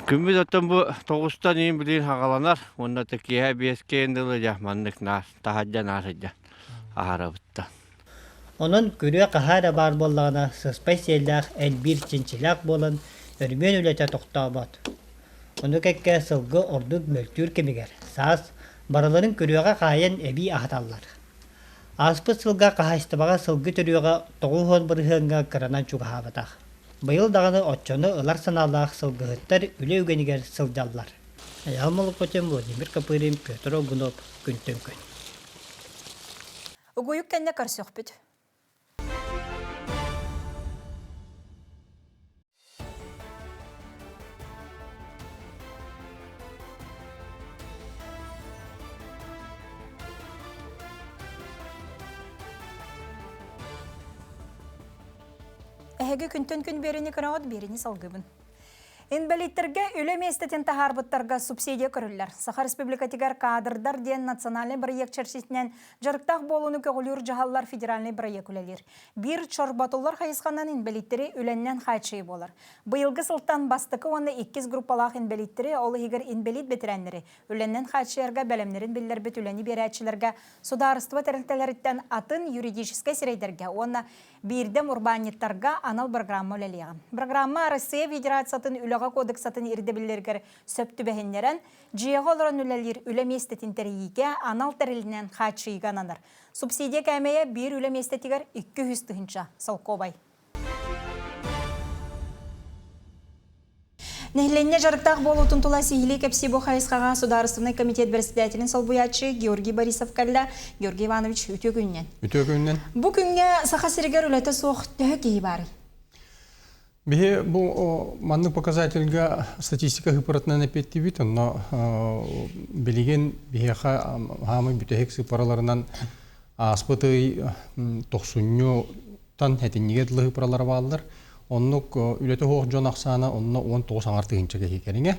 Күммүт оттон бу тоҕустан иин билигин хаҕаланар уонна киэһэ биэскэ дылы дьэ маннык наар таһырдьа наар сылдьан аһарабыттан. Онон күрүө-хаһаа эрэ баар буоллаҕына сыспай сиэллээх элбиир чинчилээх буолан өрөмүөн үлэтэ тохтообот. Ону кэккэ сылгы ордук мөлтүүр кэмигэр саас барыларын күрүөҕэ хаайан эбии аһаталлар. Ааспыт сылга хаһаайыстыбаҕа сылгы төрүөҕэ 90 бырыһыаҥҥа кыранан чугаһаабатах. Быйыл даҕаны оччону ылар санаалаах сылгыһыттар үлэ үгэнигэр сылдьаллар. Айаал Молокотин, Владимир Копырин, Петр Огунов күнтэн күн. Угуйук кэннэ көрсөхпүт. Эһиги күнтэн күн биэrini көрөҕүт, биэrini салгыбын. Инбэлииттэргэ үлэ миэстэтин таһаарбыттарга субсидия көрүллэр. Саха Республикатыгар кадрдар диэн национальнай бырайыак чэрчитинэн дьарыктаах буолууну көҕүлүүр дьаһаллар федеральнай бырайыак үлэлиир. Биир чорботуллар хайысханан инбэлииттэри үлэннэн хааччыйыы буолар. Быйылгы сылтан бастакы уонна иккис группалаах инбэлииттэри, ол иһигэр инбэлиит бэтэрээннэри үлэннэн хааччыйарга бэлэмнэрин биллэрбит үлэни биэрээччилэргэ судаарыстыба тэрилтэлэриттэн атын юридическай сирэйдэргэ уонна биирдэм урбаанньыттарга анал программа үлэлиэҕэ. Программа Россия Федерациятын Үлэҕэ кодексатын ирдэбиллэригэр сөп түбэһиннэрэн, дьиэҕэ олорон үлэлиир үлэ миэстэтин тэрийиигэ анал тэрилинэн хааччыйыыга ананар. Субсидия кээмэйэ биир үлэ миэстэтигэр 200 тыһыынча солкуобай. Нэһилиэнньэ дьарыктаах буолуутун тула сиһилии кэпсии бу хайысхаҕа Судаарыстыбаннай комитет председателин солбуйааччы Георгий Борисов кэллэ. Георгий Иванович, үтүө күнүнэн. Үтүө күнүнэн. Бу күҥҥэ Саха сиригэр үлэтэ суох төһө киһи баарый? Биһи бу маннык показательга статистика сыппаратынан эппиэттиибит, онно билигин биһиэхэ хаамай бүтэһик сыппараларынан ааспыт ый тохсунньуттан этинньигэ дылы сыппаралара бааллар. Оннук үлэтэ суох дьон ахсаана онно 19 аҥар тыһыынча киһи кэриҥэ.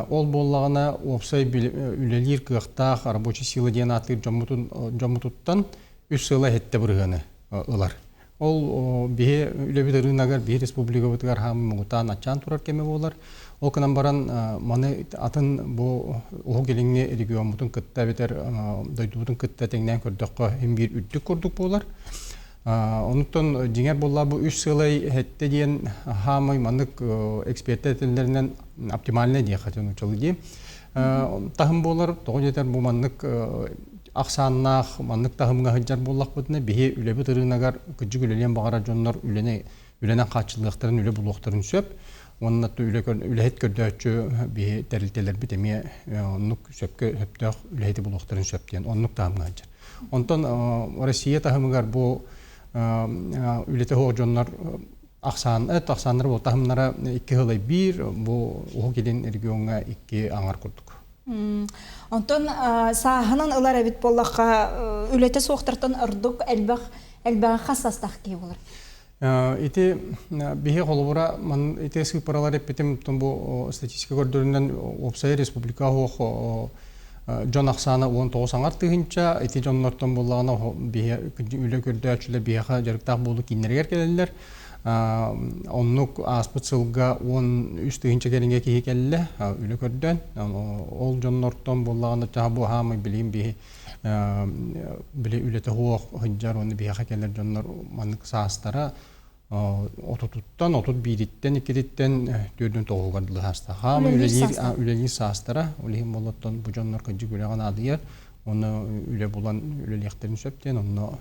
Ол буоллаҕына уопсай үлэлиир кыахтаах рабочая сила диэн ааттыыр дьоммутуттан үс сыла иһиттэ бырыһыаны ылар. Ол биһи үлэбит ырыынагар, биһи республикабытыгар хаам муҥутаан аччаан турар кэмэ буолар. Ол гынан баран маны атын бу Уһук Илиҥҥи региоммутун кытта эбэтэр дойдубутун кытта тэҥнээн көрдөххө син биир үрдүк курдук буолар. Онуттан дьиҥэр буолла бу үс сыалай хэттэ диэн хаамай маннык эксперттэр этэллэринэн оптимальный диэххэ нууччалыы дии. Таһым буолар, тоҕо диэтэр бу маннык ахсааннаах маннык таһымҥа сылдьар буоллахпытына, биһи үлэбит ырыынагар кырдьык үлэлиэн баҕарар дьоннор үлэни үлэнэн хааччыллыахтарын, үлэ булуохтарын сөп. Уонна үлэһит көрдөөччү биһи тэрилтэлэрбит эмиэ оннук сөпкө сөптөөх үлэһити булуохтарын сөп диэн оннук таһымҥа сылдьар. Онтон Россия таһымыгар бу үлэтэ суох дьоннор ахсаан ахсааннара бу таһымнара икки сылай биир бу Уһук Илин региоҥҥа икки аҥар курдук. Онтон сааһынан ылар эбит буоллахха үлэтэ суохтартан ордук элбэх элбэҕи хас састаах киһи буолар? Ити биһи холобура ман ити сыыппаралар эппитим бу статистика көрдөрүнэн уопсай республика суох дьон ахсаана 19 аҥар тыһыынча ити дьоннортон буоллаҕына биһи үлэ көрдөөччүлэр биһиэхэ дьарыктаах буолуу кииннэригэр кэлэллэр оннук ааспыт сылга 13 тыһыынча кэриҥэ киһи кэллэ үлэ көрдөөн ол дьоннортон буоллаҕына чаһа бу хаамай билигин биһи били үлэтэ суох сылдьар уонна биһиэхэ кэлэр дьоннор маннык саастара отутуттан, 31-иттэн, иккититтэн төрдүн тоҕуһугар дылы саастаах. Хаама үлэлиир, үлэлиир саастара, ол иһин болоттон бу дьоннор кырдьык үлэҕэ наадыйар, онно үлэ булан үлэлиэхтэрин сөп диэн, онно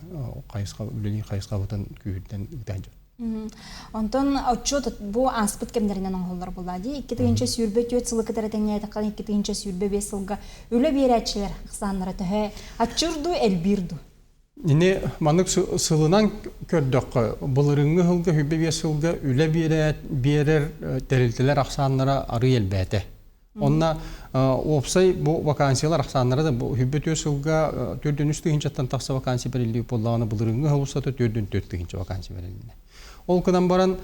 хайысха үлэлиир хайысхабытын күүһүрдэн ыытан дьон. Онтон отчуот бу ааспыт кэмнэринэн оҥоһуллар буолла дии. 2024 сылы кытары тэҥнээтэххэ 2025 сылга үлэ биэрээччилэр ахсааннара төһө аччыыр дуу, элбиир дуу? Ини маннык сылынан көрдөххө, былырыыҥҥы сылга 25 сылга үлэ биэрэр тэрилтэлэр ахсааннара арыый элбээтэ. Онно уопсай бу вакансиялар ахсааннара да бу 24 сылга 403 тыһыынчаттан тахса вакансия бэриллибит буоллаҕына, былырыыҥҥы сыл устата 404 тыһыынча вакансия бэрилиннэ. Ол гынан баран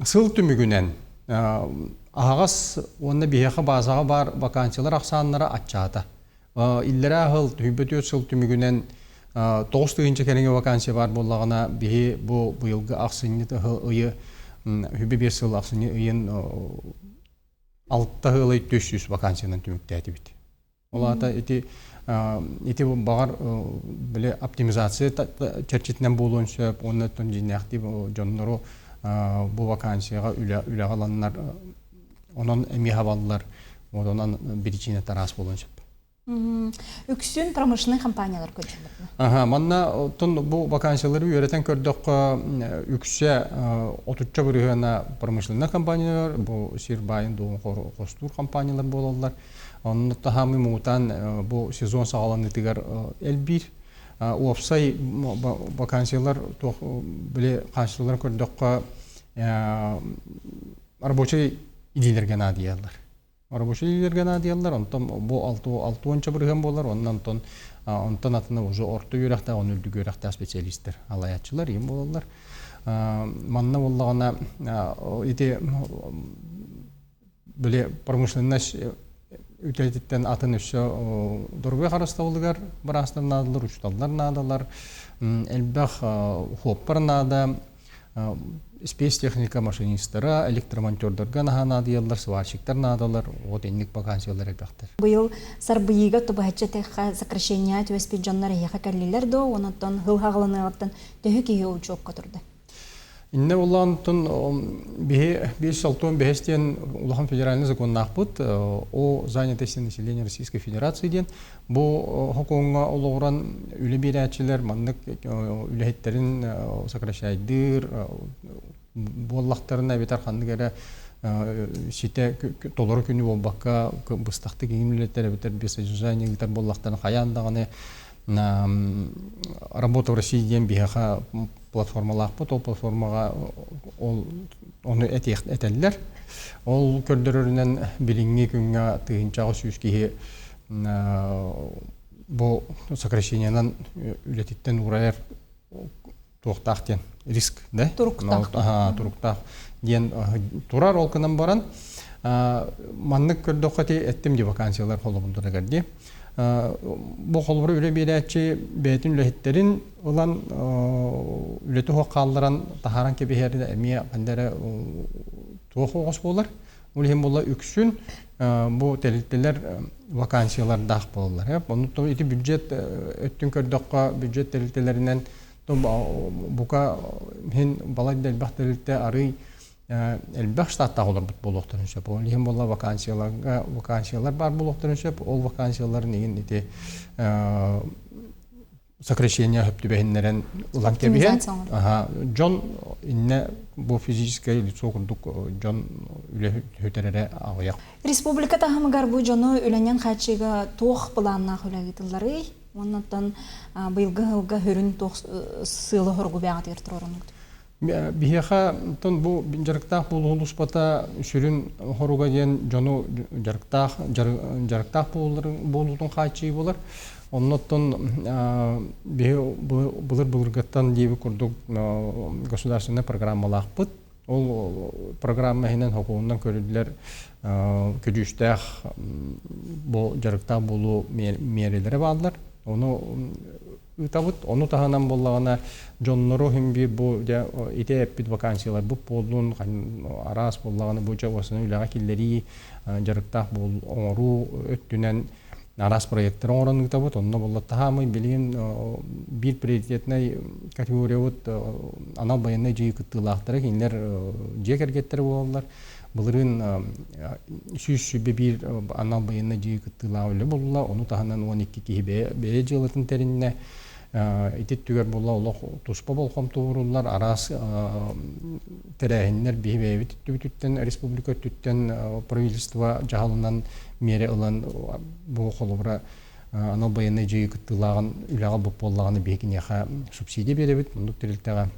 Сыл түмүгүнэн аһаҕас уонна биһиэхэ баазаҕа баар вакансиялар ахсааннара аччаата. Иллэрээ сыл, түһүйбэ түөрт сыл түмүгүнэн 9 тыһыынча кэриҥэ вакансия бар буоллаҕына, биһи бу быйылгы ахсынньы ыйы 25 сыл ахсынньы ыйын 6 400 вакансиянан түмүктээтибит. Ол аата ити ити баҕар биле оптимизация чэрчитинэн буолуон сөп, уонна дьиҥнээхтии дьоннору бу вакансияҕа үлэҕэ ыланнар, онон эмиэ хабаллар, онон биричиинэ араас буолуон сөп. Үксүн промышленный компаниялар көрдүлэр. Аха, манна оттон бу вакансиялары үөрэтэн көрдөххө, үксэ 30% промышленный компаниялар, бу сир баайын дуоҕун хостуур компаниялар буолаллар. Онно таһаамы муҥутаан бу сезон саҕаланыытыгар элбиир. Уопсай вакансиялар туох били хаачыстыбаларын көрдөххө, рабочай идиилэргэ наадыйаллар. Рабочай идиилэргэ наадыйаллар, онтон бу 60% буолар, онон онтон онтон атына уже орто үөрэхтээх, оны үрдүк үөрэхтээх специалисттэр, алаяччылар им буолаллар. Манна буоллаҕына ити били промышленность үтэтиттэн атын өссө доруобуйа харыстабылыгар быраастар наадалар, учууталлар наадалар, элбэх хуоппар наада, спецтехника машинисттара, электромонтердарга наһаа наадыйаллар, сварщиктар наадалар, вот инник вакансиялар элбэхтэр. Быйыл сарбыйыыга тубаһаччы тэхха сокращение түбэспит дьоннор эһиэхэ кэллилэр доо, онон хыл хаҕыланыаҕыттан төһө киһи учуокка турда? Инне улаантын биһи 565 диэн улахан федеральный законнаахпыт о занятости населения Российской Федерации диэн. Бу хокуоҥҥа олоҕуран үлэ биэрээччилэр маннык үлэһиттерин сокращайдыыр буоллахтарына эбэтэр ханнык эрэ ситэ толору күнү буолбакка быстахтык иҥин үлэлэтэр эбэтэр без содержания ыытар буоллахтарына, хайаан даҕаны «Работа в России» диэн биһиэхэ платформалаахпыт, ол платформаҕа ол ону этэллэр. Ол көрдөрөрүнэн билиҥҥи күҥҥэ 1800 киһи бу сокращениенан үлэтиттэн уурайар туохтаах диэн риск да туруктаах туруктаах диэн турар. Ол гынан баран маннык көрдөххө, ти эттим ди вакансиялар холобурдарыгар ди бу холобура үлэ биэрээччи бэйэтин үлэһиттерин ылан үлэти суох хаалларан таһааран кэбиһэр эмиэ ханна эрэ туох оҕос буолар. Ол иһин буолла үксүн бу тэрилтэлэр вакансиялардаах буолаллар. Онно ити бюджет өттүн көрдөххө, бюджет тэрилтэлэринэн бука хин балай да элбэх тэрилтэ арый элбэх штаттаах олорбут буолуохтарын сөп. Ол иһин буолла вакансияларга вакансиялар бар буолуохтарын сөп. Ол вакансияларын игин ити сокращение хөптүбэһиннэрэн ылан кэбиһэн. Дьон инне бу физическое лицо курдук дьон үлэ хөтөрөрө аҕыйах. Республика таһымыгар бу дьону үлэнэн хааччыйыыга туох былааннаах үлэ ыытылларый? Оннуттан быйылгы сылга сүрүн туох сыалы хоргу бэҕэтигэр туруорунугут? Биһиэхэ тон бу дьарыктаах буолуу улууспата сүрүн хоруга диэн дьону дьарыктаах дьарыктаах буолуутун хааччыйыы буолар. Оннуттан биһи былыр былыргыттан диэби курдук государственный программалаахпыт. Ол программа иһинэн хокуонунан көрүллэр көдьүүстээх бу дьарыктаах буолуу миэрэлэрэ бааллар. Ону ыытабыт. Ону таһынан буоллаҕына дьоннору хим биир бу ити эппит вакансиялар бу буоллун араас буоллаҕына бу дьэ үлэҕэ киллэрии дьарыктаах оҥоруу өттүнэн араас проекттар оҥорон ыытабыт. Онно буолла таһаамый билигин биир приоритетнай категориябыт анал байыаннай дьайыы кыттыылаахтара, кинилэр дьиэ кэргэттэрэ буолаллар. Былырыын 121 анал байыаннай дьайыы кыттыылаах үлэ буолла. Ону таһынан 12 киһи бэйэ дьыалатын тэриннэ. Ити түгэр буолла олох туспа болҕомто ууруллар, араас тэрээһиннэр биһи бэйэбит өттүбүтүттэн, республика өттүттэн правительство дьаһалынан миэрэ ылан бу холобура анал байыаннай дьайыы кыттыылааҕын үлэҕэ ылбыт буоллаҕына биһи киниэхэ субсидия биэрэбит оннук тэрилтэҕэ.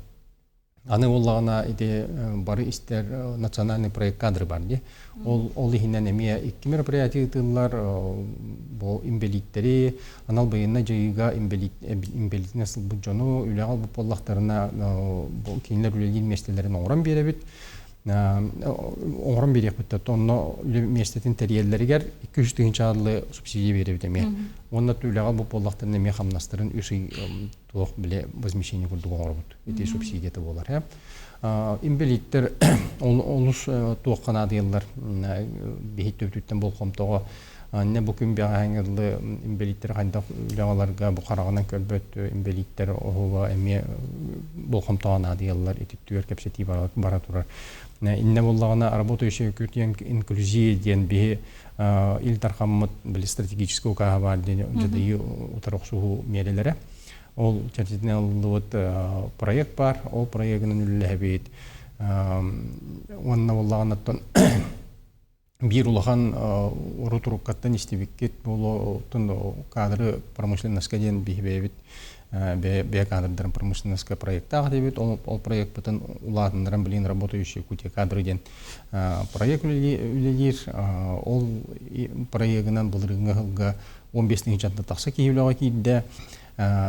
Аны буоллаҕына ити бары истэр национальный проект «Кадры» бар дии. Ол иһинэн эмиэ икки мероприятие ыытыллар. Бу инбэлииттэри, анал байыаннай дьайыыга инбэлиитинэн сылбыт дьону үлэҕэ ылбыт буоллахтарына, бу кинилэр үлэлиир миэстэлэрин оҥорон биэрэбит. Оҥорон биэриэхпит онно үлэ миэстэтин тэрийэллэригэр 200 тыһыынчааллы субсидия биэрэбит эмиэ. Уонна үлэҕэ бу буоллахтарына эмиэ хамнастарын үс ый туох биле возмещение курдук оҥоробут. Ити субсидията буолар. Инбэлииттэр олус туохха наадыйаллар биһи төбүтүттэн болҕомтоҕо не бу күн бэҕэһээҥҥи инбэлииттэр хайдах үлэҕаларга бу хараҕынан көрбөт инбэлииттэр оһуба эмиэ болҕомтоҕо наадыйаллар ититтүгэр кэпсэтии бара турар. Иннэ буоллаҕына работающая диэн инклюзия диэн биһи Ил Дархаммыт били стратегический укааһа баар диэн дьадайыы утары охсуһуу миэрэлэрэ. Ол чэрчитинэн ылыллыбыт проект баар. Ол проегынан үлэлэһэбит. Уонна буоллаҕына биир улахан урут-уруккаттан истибиккит буолуо оттон кадры промышленноска диэн биһи бэйэбит бэйэ кадрдарын промышленноска проектаах диэбит ол, ол проекпытын улаатыннаран билигин работающие Якутия кадры диэн проект үлэлиир ол проегынан былырыыҥҥы сылга 15 тыһыынчаттан тахса киһи үлэҕэ киирдэ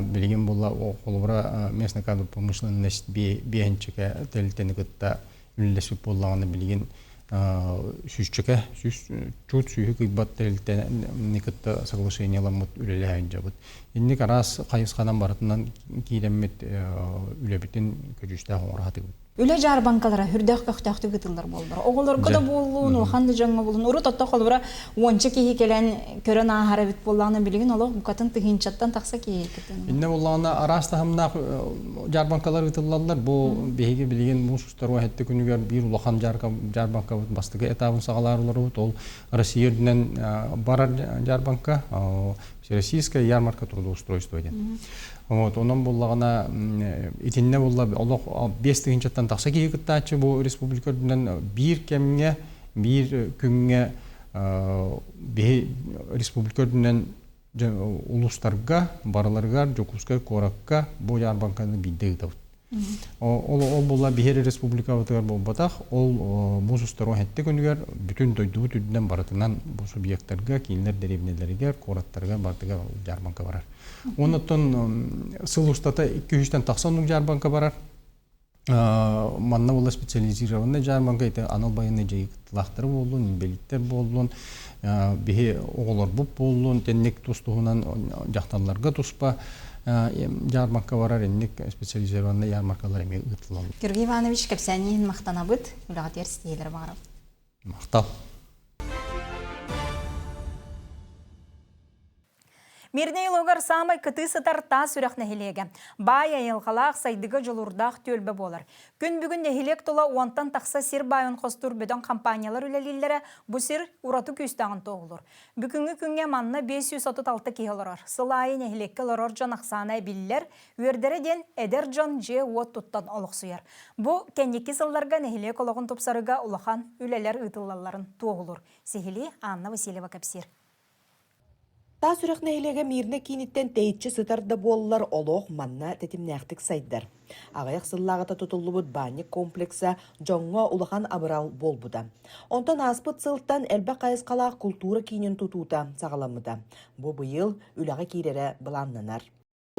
билигин буолла холобура местная кадр промышленность биэһинчикэ тэрилтэни кытта үлэлэспит буоллаҕына билигин сүүсчэкэ сүүс чуут сүүһү кыйбат тэрилтэни кытта соглашениеламмыт үлэлэһэн дьабыт. Инник араас хайысханан барытынан киирэммит үлэбитин көдьүүстээх оҥоро сатыыбыт. Үлэ дьаарбаҥкалара үрдээх көхтөөхтүк ыытыллар буоллар. Оҕолорго да буоллун, улахан да дьоҥҥо буоллун. Урут отто холобура уонча киһи кэлэн көрөн ааһар эбит буоллаҕына, билигин олох букатын тыһыынчаттан тахса киһи кытын. Иннэ буоллаҕына араас таһымнаах дьаарбаҥкалар ыытыллаллар. Бу биһиги билигин муус устар уон күнүгэр биир улахан дьаарбаҥкабыт бастакы этабын саҕалаары олоробут. Ол Россия үрдүнэн барар дьаарбаҥка. Всероссийская ярмарка трудоустройства диэн. Вот, онон буллаҕына итиннэ булла олох 5 тыһыынчаттан тахса киһи кыттааччы бу республика үрдүнэн биир кэмҥэ, биир күҥҥэ биһи республика үрдүнэн улуустарга, барыларыгар, Дьокуускай куоракка бу дьаарбаҥканы биирдэ ыытабыт. Ол, ол буолла биһиэри республикабытыгар буолбатах, ол муус устар 17 күнүгэр бүтүн дойдубут үрдүнэн барытынан бу субъектарга, кииннэр дэриэбинэлэригэр, куораттарыгар барытыгар дьаарбаҥка барар. Оннуттан сыл устата 200-тэн тахса оннук дьаарбаҥка барар. Манна буолла специализированный дьаарбаҥка ити анал байыаннай дьайыы кыттыылаахтара буоллун, инбэлииттэр буоллун, биһи оҕолорбут буоллун, тэнник тус-туһунан дьахталларга туспа дьаарбаҥка барар инник специализированный ярмаркалар эмиэ ыытыллаллар. Георгий Иванович, кэпсээниин махтанабыт, үлэҕитигэр ситиһиилэри баҕарабыт. Махтал. Мирнэй улууһугар саамай кытыы сытар Таас Үрэх нэһилиэгэ. Баай айылҕалаах, сайдыга дьулуурдаах түөлбэ буолар. Күн бүгүн нэһилиэк тула уонтан тахса сир баайын хостуур бөдөҥ компаниялар үлэлииллэрэ бу сир ураты күүстээҕин туоһулуур. Бүгүҥҥү күҥҥэ манна 536 киһи олорор. Сыл аайы нэһилиэккэ олорор дьон ахсаана эбиллэр, үөрдэрэ диэн эдэр дьон дьиэ-уот туттан олохсуйар. Бу кэнники сылларга нэһилиэк олоҕун тупсарыга улахан үлэлэр ыытыллалларын туоһулуур. Сиһилии Анна Васильева кэпсиир. Таас Үрэх нэһилиэгэ Мирнэ кииниттэн тэйиччи сытар да буоллар, олох манна тэтимнээхтик сайдар. Аҕыйах сыллааҕыта тутуллубут баанньык комплекса дьоҥҥо улахан абырал буолбута. Онтон ааспыт сылтан элбэх хайысхалаах култуура киинин тутуута саҕаламмыта. Бу быйыл үлэҕэ киирэрэ былааннанар.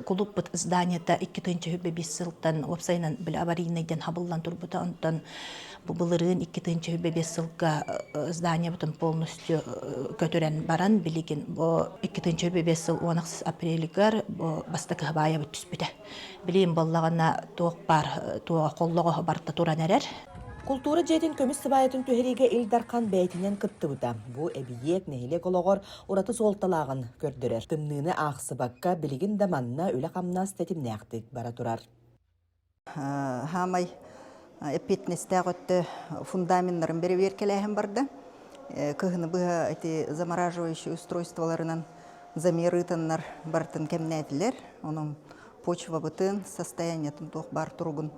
Кулуппут зданиета 2 сүүс сылтан уопсайынан били аварийнай диэн хабыллан турбута. Онтон бу былырыын 2 сүүс сылга зданиебытын полностью көтүрэн баран билигин бу 2 сүүс сыл 10 апрелигар бу бастакы хабаайабыт түспүтэ. Билигин буоллаҕына туох баар туоҕа холлоҕоһо барыта туран эрэр. Култуура дьиэтин көмүс сыбаайатын түһэриигэ Ил Дархан бэйэтинэн кыттыбыта. Бу эбийиэк нэһилиэк олоҕор ураты суолталааҕын көрдөрөр. Тымныыны аахсыбакка, билигин да манна үлэ-хамнас тэтимнээхтик бара турар. Хаамай эппиэтинэстээх өттө фундаменнарын бэрэбиэркэлээһин барда. Кыһыны быһа эти замораживающие устройстволарынан замер ыытаннар барытын кэмнээтилэр. Онон почвабытын, состояниетын туох баар туругун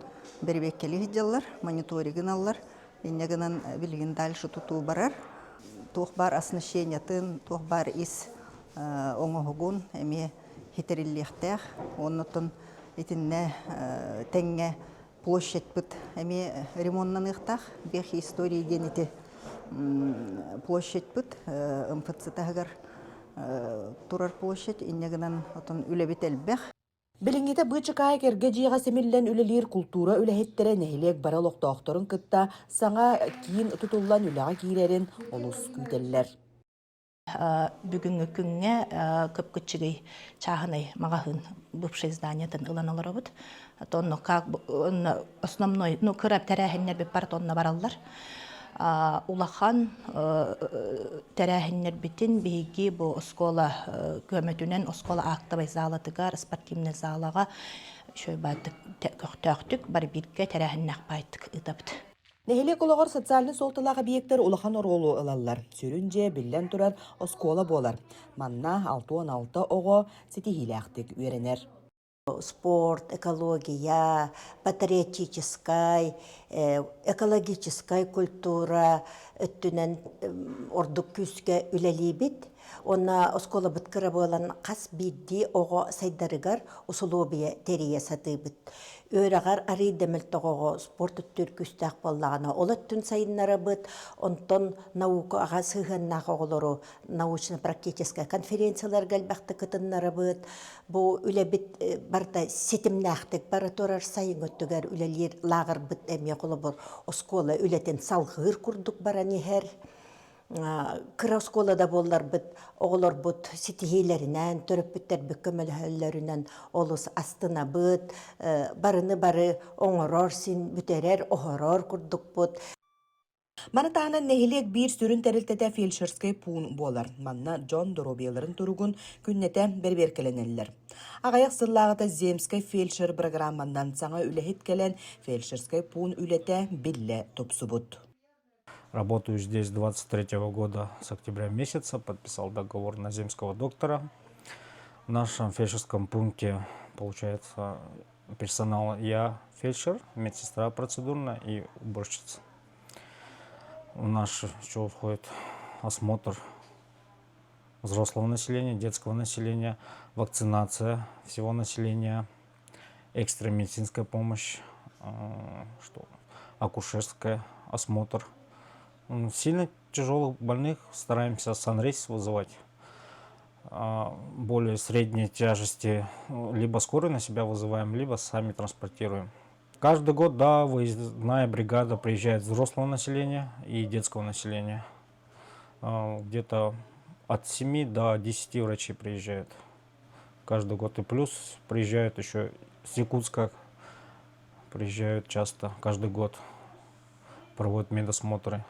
бэрэбиэркэлии сылдьаллар, мониторигын аллар. Инньэ гынан билигин дальше тутуу барар. Туох баар оснащениетын, туох баар ис оҥоһугун эмиэ хитэриллиэхтээх. Оннотон итиннэ тэҥҥэ площадьпыт эмиэ ремоннаныахтаах. Вехи истории диэн ити площадьпыт МФЦ таһыгар турар площадь. Инньэ гынан отон үлэбит элбэх. Билиҥҥитэ быычыкаайык эргэ дьиэҕэ симиллэн үлэлиир култуура үлэһиттэрэ нэһилиэк бары олохтоохторун кытта саҥа киин тутуллан үлэҕэ киирэрин олус күүтэллэр. Бүгүҥҥү күҥҥэ кып-кыччыгый чааһынай маҕаһыын бывший зданиетын ылан олоробут. Онно как основной, ну кыра тэрээһиннэрбит барыта онно бараллар. Улахан тэрээһиннэрбитин биһиги бу оскуола көмөтүнэн оскуола актовай залатыгар, спортивнай залаҕа үчүгэй баайдык көхтөөхтүк бары бииргэ тэрээһиннээх баайдык ыытабыт. Нэһилиэк олоҕор социальнай суолталаах объектар улахан оруолу ылаллар. Сүрүн дьиэ, биллэн турар, оскуола буолар. Манна 66 оҕо ситиһиилээхтик үөрэнэр. Спорт, экология, патриотическай, экологическай культура өттүнэн ордук күүскэ үлэлиибит. Уонна оскуолабыт кыра буолан хас биирдии оҕо сайдарыгар усулуобуйа тэрийэ сатыыбыт. Үөрэҕэр арыый да мөлтөх оҕо спорт өттүгэр күүстээх буоллаҕына, ол өттүн сайыннарабыт. Онтон наукаҕа сыһыаннаах оҕолору научно-практическай конференцияларга элбэхтик кытыннарабыт. Бу үлэбит барыта ситимнээхтик бара турар сайын өттүгэр үлэлиир лааҕырбыт эмиэ холобур оскуола үлэтин салҕыыр курдук баран иһэр. Кыра оскуола да буолларбыт оҕолорбут ситиһиилэринэн, төрөппүттэрбит көмөлөһөллөрүнэн олус астынабыт, барыны бары оҥорор, син бүтэрэр, оһорор курдукпут. Маны таһынан нэһилиэк биир сүрүн тэрилтэтэ фельдшерскэй пуун буолар. Манна дьон доруобуйаларын туругун күннэтэ бэрэбиэркэлэнэллэр. Аҕыйах сыллааҕыта Земскэй фельдшер бырагырааманнан саҥа үлэһит кэлэн, фельдшерскэй пуун үлэтэ биллэ тупсубут. Работаю здесь 23 года с октября месяца, подписал договор на земского доктора. В нашем фельдшерском пункте, получается, персонал я фельдшер, медсестра процедурная и уборщица. В наш еще входит осмотр взрослого населения, детского населения, вакцинация всего населения, экстренная медицинская помощь, что акушерская, осмотр. Сильно тяжелых больных стараемся санрейс вызывать. Более средней тяжести либо скорую на себя вызываем, либо сами транспортируем. Каждый год, да, выездная бригада приезжает взрослого населения и детского населения. Где-то от 7 до 10 врачей приезжают каждый год. И плюс приезжают еще с Якутска, приезжают часто, каждый год проводят медосмотры.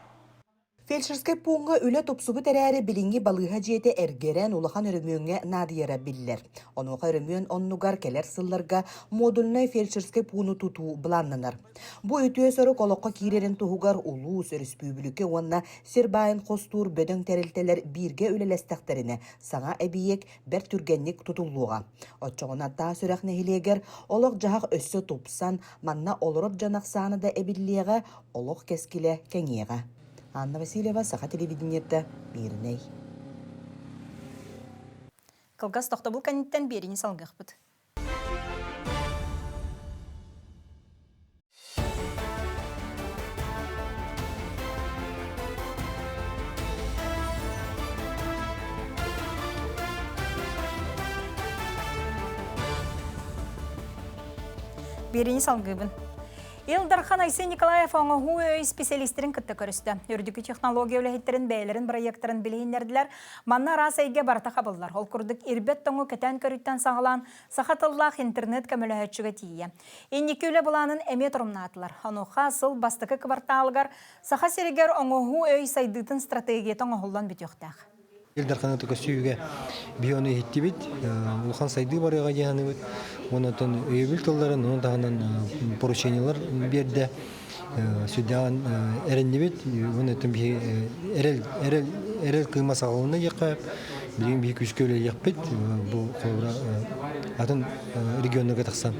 Фельдшерскэй пууҥҥа үлэ тупсубут эрээри, билиҥҥи балыыһа дьиэтэ эргэрэн улахан өрөмүөҥҥэ наадыйара биллэр. Онуоха өрөмүөн оннугар кэлэр сылларга модульнай фельдшерскэй пууну тутуу былааннанар. Бу үтүө сорук олоххо киирэрин туһугар улуус, өрөспүүбүлүкэ уонна сир баайын хостуур бөдөҥ тэрилтэлэр бииргэ үлэлэстэхтэринэ саҥа эбийиэк бэрт түргэнник тутуллуоҕа. Оччоҕуна Таас Үрэх нэһилиэгэр олох-дьаһах өссө тупсан, манна олорор дьон ахсаана да эбиллиэҕэ, олох кэскилэ кэҥиэҕэ. Анна Васильева, Саха телевидениета, Мирнэй. Кылгас тохтобул кэнниттэн биэриини салгыахпыт. Биэриини салгыыбын. Ил Дархан Айсен Николаев оҥоһуу өй специалистэрин кытта көрүстэ. Үрдүкү технология үлэһиттэрин бэйэлэрин бырайыактарын билиһиннэрдилэр. Манна араас эйгэ барыта хабыллар. Ол курдук ирбэт тоҥу кэтээн көрүүттэн саҕалаан саха тыллаах интернет көмөлөһөөччүгэ тиийэ. Инники үлэ былаанын эмиэ торумнаатылар. Онуоха сыл бастакы кыбартаалыгар Саха сиригэр оҥоһуу өй сайдыытын стратегията оҥоһуллан бүтүөхтээх. Ил Дарханы көстүүгэ биһи ону иһиттибит, улахан сайдыы барыаҕа дии саныыбыт. Онон өйөбүл тылларын, ону таһынан поручениелар биэрдэ. Сүрдээҕин эрэннибит. Онон биһи эрэл, эрэл, эрэл кыыма саҕаланна диэххэ, билигин биһи күүскэ үлэлиэхпит. Бу холобура атын регионнарга тахсан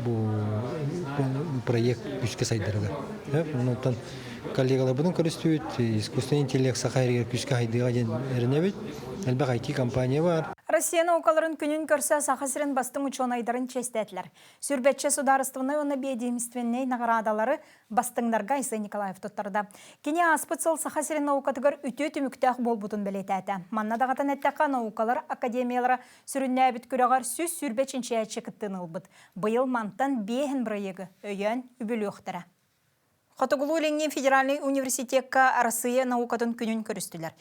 бу проект күүскэ сайдарыгар. Онтон коллегаларбытын көрүстүбүт, искусственный интеллект саха эригэр күүскэ хайдыаҕа диэн эрэнэбит. Элбэх IT-компания бар. Россия наукаларын күнүн көрсө Саха сирин бастыҥ учуонайдарын чиэстээтилэр. Сүрбэччэ судаарыстыбаннай уонна биэдиэмистибэннэй наҕараадалары бастыҥнарга Айсен Николаев туттарда. Кини ааспыт сыл Саха сирин наукатыгар үтүө түмүктээх буолбутун бэлиэтээтэ. Манна даҕатан эттэххэ, наукалар академиялара сүрүннээбит күрэҕэр 120 чинчийээччи кыттыыны ылбыт. Быйыл мантан биэһин бырайыагы өйөөн үбүлүөхтэрэ. Хотугулуу-Илиҥҥи федеральнай университекка Арассыыйа наукатын күнүн көрүстүлэр.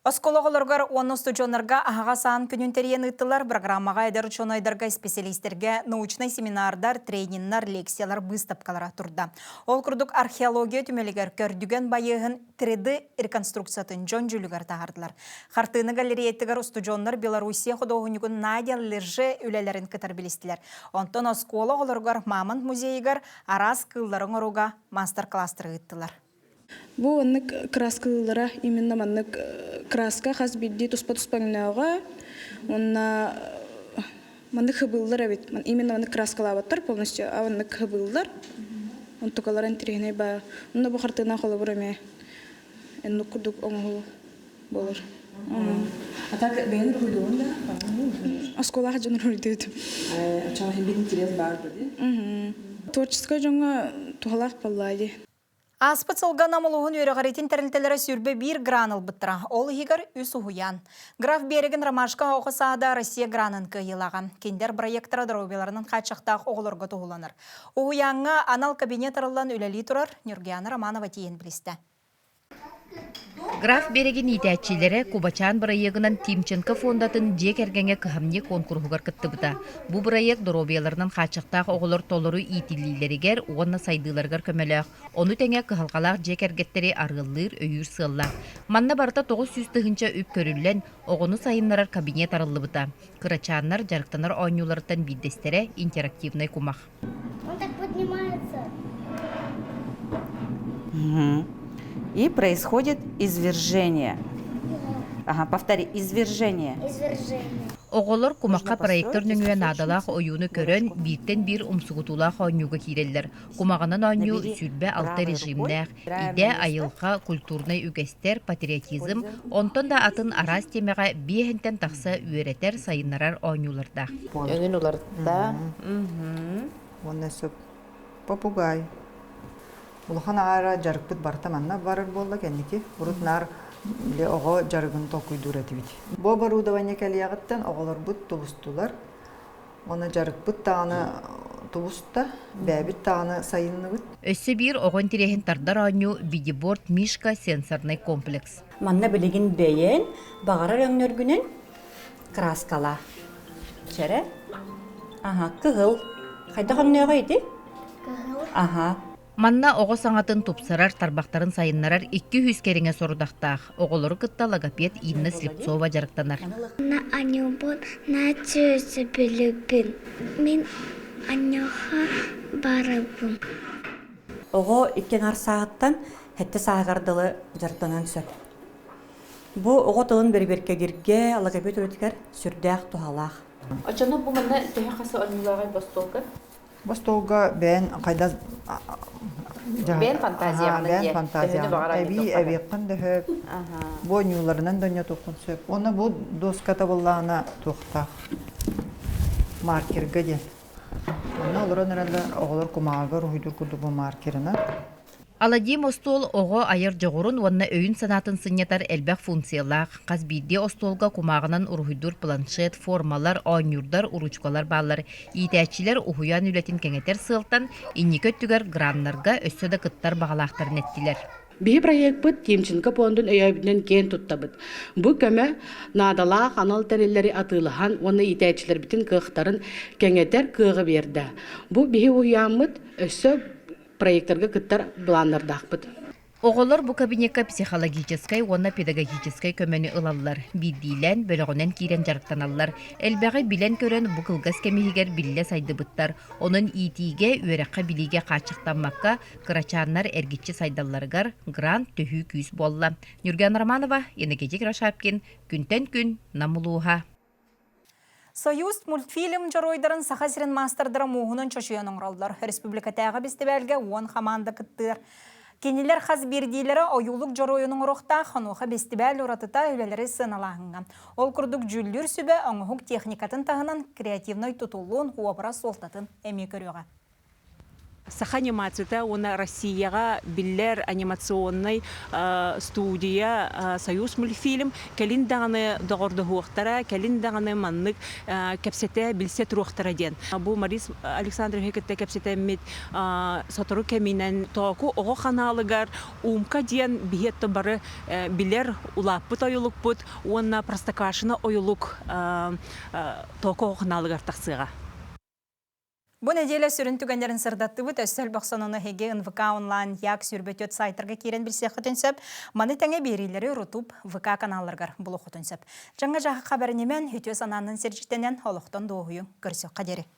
Оскуола оҕолоругар уонна устудьуоннарга аһаҕас аан күнүн тэрийэн ыыттылар. Программаҕа эдэр учуонайдарга, исписэлиистэргэ научнай семинардар, трениннэр, лекциялар быыстапкалара турда. Ол курдук археология түмэлигэр көрдүгэн байыаһын 3D реконструкциятын дьон дьүүлүгэр таһаардылар. Хартыына галереятыгар устудьуоннар Белоруссия худуоһунньугун Надя Лерже үлэлэрин кытары билистилэр. Онтон оскуола оҕолоругар Мамонт музейыгар араас кыыллары оҥорууга маастар-кылаастары ыыттылар. Бу маннык краскалыыллара именно маннык краска хас биирдии туспа-туспа өҥнөөҕө уонна маннык хыбыыллар эбит. Именно маннык краскалаабаттар полностью, а маннык хыбыыллар. Онтукалара интэриэһинэй баа. Онно бу хартыына холобур эмиэ эннук курдук оҥоһуу буолар. А так бэйэн уруһуйдугун да? Оскуолаах дьон уруһуйдуутум. Оччоҕо иһин бир интерес баар дии? Творческай дьоҥҥо туһалаах буоллаа дии. Ааспыт сылга Нам улууһун үөрэҕириитин тэрилтэлэрэ 21 гран ылбыттара. Ол иһигэр үс уһуйаан. Граф Берегин Ромашка оҕо саада Россия гранын кыайыылааҕа. Киндер проектора доруобуйаларынан хааччахтаах оҕолорго туһуланар. Уһуйааҥҥа анал кабинет арыллан үлэлии турар Нюргиана Романова тиийэн билистэ. Граф Биэрэгин иитээччилэрэ Кубачаан бырайыагынан Тимченко фондатын дьиэ кэргэҥҥэ кыһамньы куонкуруһугар кыттыбыта. Бу бырайыак доруобуйаларынан хааччахтаах оҕолор толору иитиллиилэригэр уонна сайдыыларыгар көмөлөөх, ону тэҥэ кыһалҕалаах дьиэ кэргэттэри арыаллыыр, өйүүр сыаллаах. Манна барыта 900 тыһыынча үп көрүллэн, оҕону сайыннарар кабинет арыллыбыта. Кырачааннар дьарыктанар оонньууларыттан биирдэстэрэ интерактивнай кумах. Он так поднимается. Угу. И происходит извержение. Ага, повтори, извержение. Извержение. Оҕолор кумахха проектор нөҥүө наадалаах ойууну көрөн, бииртэн биир умсугутуулаах оонньууга киирэллэр. Кумаҕынан оонньуу 26 режимнээх, идэ, айылҕа, культурнай үгэстэр, патриотизм, онтон да атын араас тиэмэҕэ биэһинтэн тахса үөрэтэр, сайыннарар оонньуулардаах. Өҥүн уларытта. Уонна сөп попугай. Улахан аара дьарыкпыт барыта манна барар буолла кэнники. Урут наар били оҕо дьарыгын толкуйдуур этибит. Бу оборудование кэлиэҕиттэн оҕолорбут тубустулар. Уонна дьарыкпыт даҕаны тубуста, бэйэбит даҕаны сайынныбыт. Өссө биир оҕо интэриэһин тардар оонньуу Видиборд Мишка сенсорнай комплекс. Манна билигин бэйэн баҕарар өҥнөргүнэн краскалаа. Чэрэ. Аха, кыһыл. Хайдах өҥнөөҕөй ити? Кыһыл. Аха. Манна оҕо саҥатын тупсарар, тарбахтарын сайыннарар 200 кэриҥэ сорудахтаах. Оҕолору кытта логопед Инна Слепцова дьарыктанар. На анньуубун нацию сөбүлүүбүн. Мин анньуоха барабын. Оҕо икки аҥар сааһыттан сэттэ сааһыгар дылы дьарыктаныан сөп. Бу оҕо тылын бэрэбиэркэлииргэ логопед үлэтигэр сүрдээх туһалаах. Оччону бу манна төһө хас оонньуулааҕый бостуолга? Бостуолга бэйэн хайда Бэйэн фантазияҕынан бэйэн фантазияҕынан эбии эбиэххин да сөп бу оонньууларынан да оонньотуоххун сөп уонна бу доската буоллаҕына туохтаах маркерга диэн онно олорон эрэллэр оҕолор кумааҕыга уруһуйдуур курдук бу маркерынан Аладдин остуол оҕо айар дьоҕурун уонна өйүн-санаатын сынньатар элбэх функциялаах. Хас биирдии остуолга кумааҕынан уруһуйдуур планшет, формалар, оонньуурдар, уруучукалар бааллар. Иитээччилэр уһуйаан үлэтин кэҥэтэр сыалтан инники өттүгэр граннарга өссө да кыттар баҕалаахтарын эттилэр. Биһи проекпыт Тимченко пуондун өйөөбүтүнэн киэн туттабыт. Бу көмө наадалаах анал тэриллэри атыылаһан уонна иитээччилэрбитин кыахтарын кэҥэтэр кыаҕы биэрдэ. Бу биһи уһуйааммыт өссө проекторга кыттар былааннардаахпыт. Оҕолор бу кабинекка психологическай уонна педагогическай көмөнү ылаллар, биирдиилээн, бөлөҕүнэн киирэн дьарыктаналлар. Элбэҕи билэн-көрөн бу кылгас кэм иһигэр биллэ сайдыбыттар. Онон иитиигэ, үөрэххэ-билиигэ хааччахтаммакка, кырачааннар эргиччи сайдалларыгар грант төһүү күүс буолла. Нюрган Романова, Иннокентий Кривошапкин, Күнтэн күн, Нам улууһа. Союз мультфильм дьоруойдарын Саха сирин маастардара мууһунан чочуйан оҥороллор. Республикатааҕы бэстибээлгэ 10 хамаанда кыттыар. Кинилэр хас биирдиилэрэ ойуулук дьоруойун оҥоруохтаах, онуоха бэстибээл уратыта үлэлэри сыаналааһыҥҥа. Ол курдук дьүүллүүр сүбэ оҥоһук техникатын таһынан креативнай тутулуун, уобарас суолтатын эмиэ көрүөҕэ. Саха анимацията уонна Россияҕа биллэр анимационнай студия Союз мультфильм кэлин даҕаны доҕордоһуохтара, кэлин даҕаны маннык кэпсэтэ, билсэ туруохтара диэн. Бу Марис Александровиһы кытта кэпсэтэммит сотору кэминэн Тооку оҕо ханаалыгар Умка диэн биһиэттэ бары билэр улааппыт ойулукпут уонна Простоквашино ойулук Тооку оҕо ханаалыгар тахсыаҕа. Бу нэдиэлэ сүрүн түгэннэрин сырдаттыбыт. Өссө элбэх сонуну эһиги НВК онлайн ЯК 24 сайтарга киирэн билсиэххитин сөп. Маны тэҥэ биэриилэри Рутуб, ВК каналларыгар булуоххутун сөп. Дьаҥҥа дьаһахха бэринимэн, үтүө санааннан сирдьиттэнэн, олохтон дуоһуйуҥ, көрсүөххэ диэри.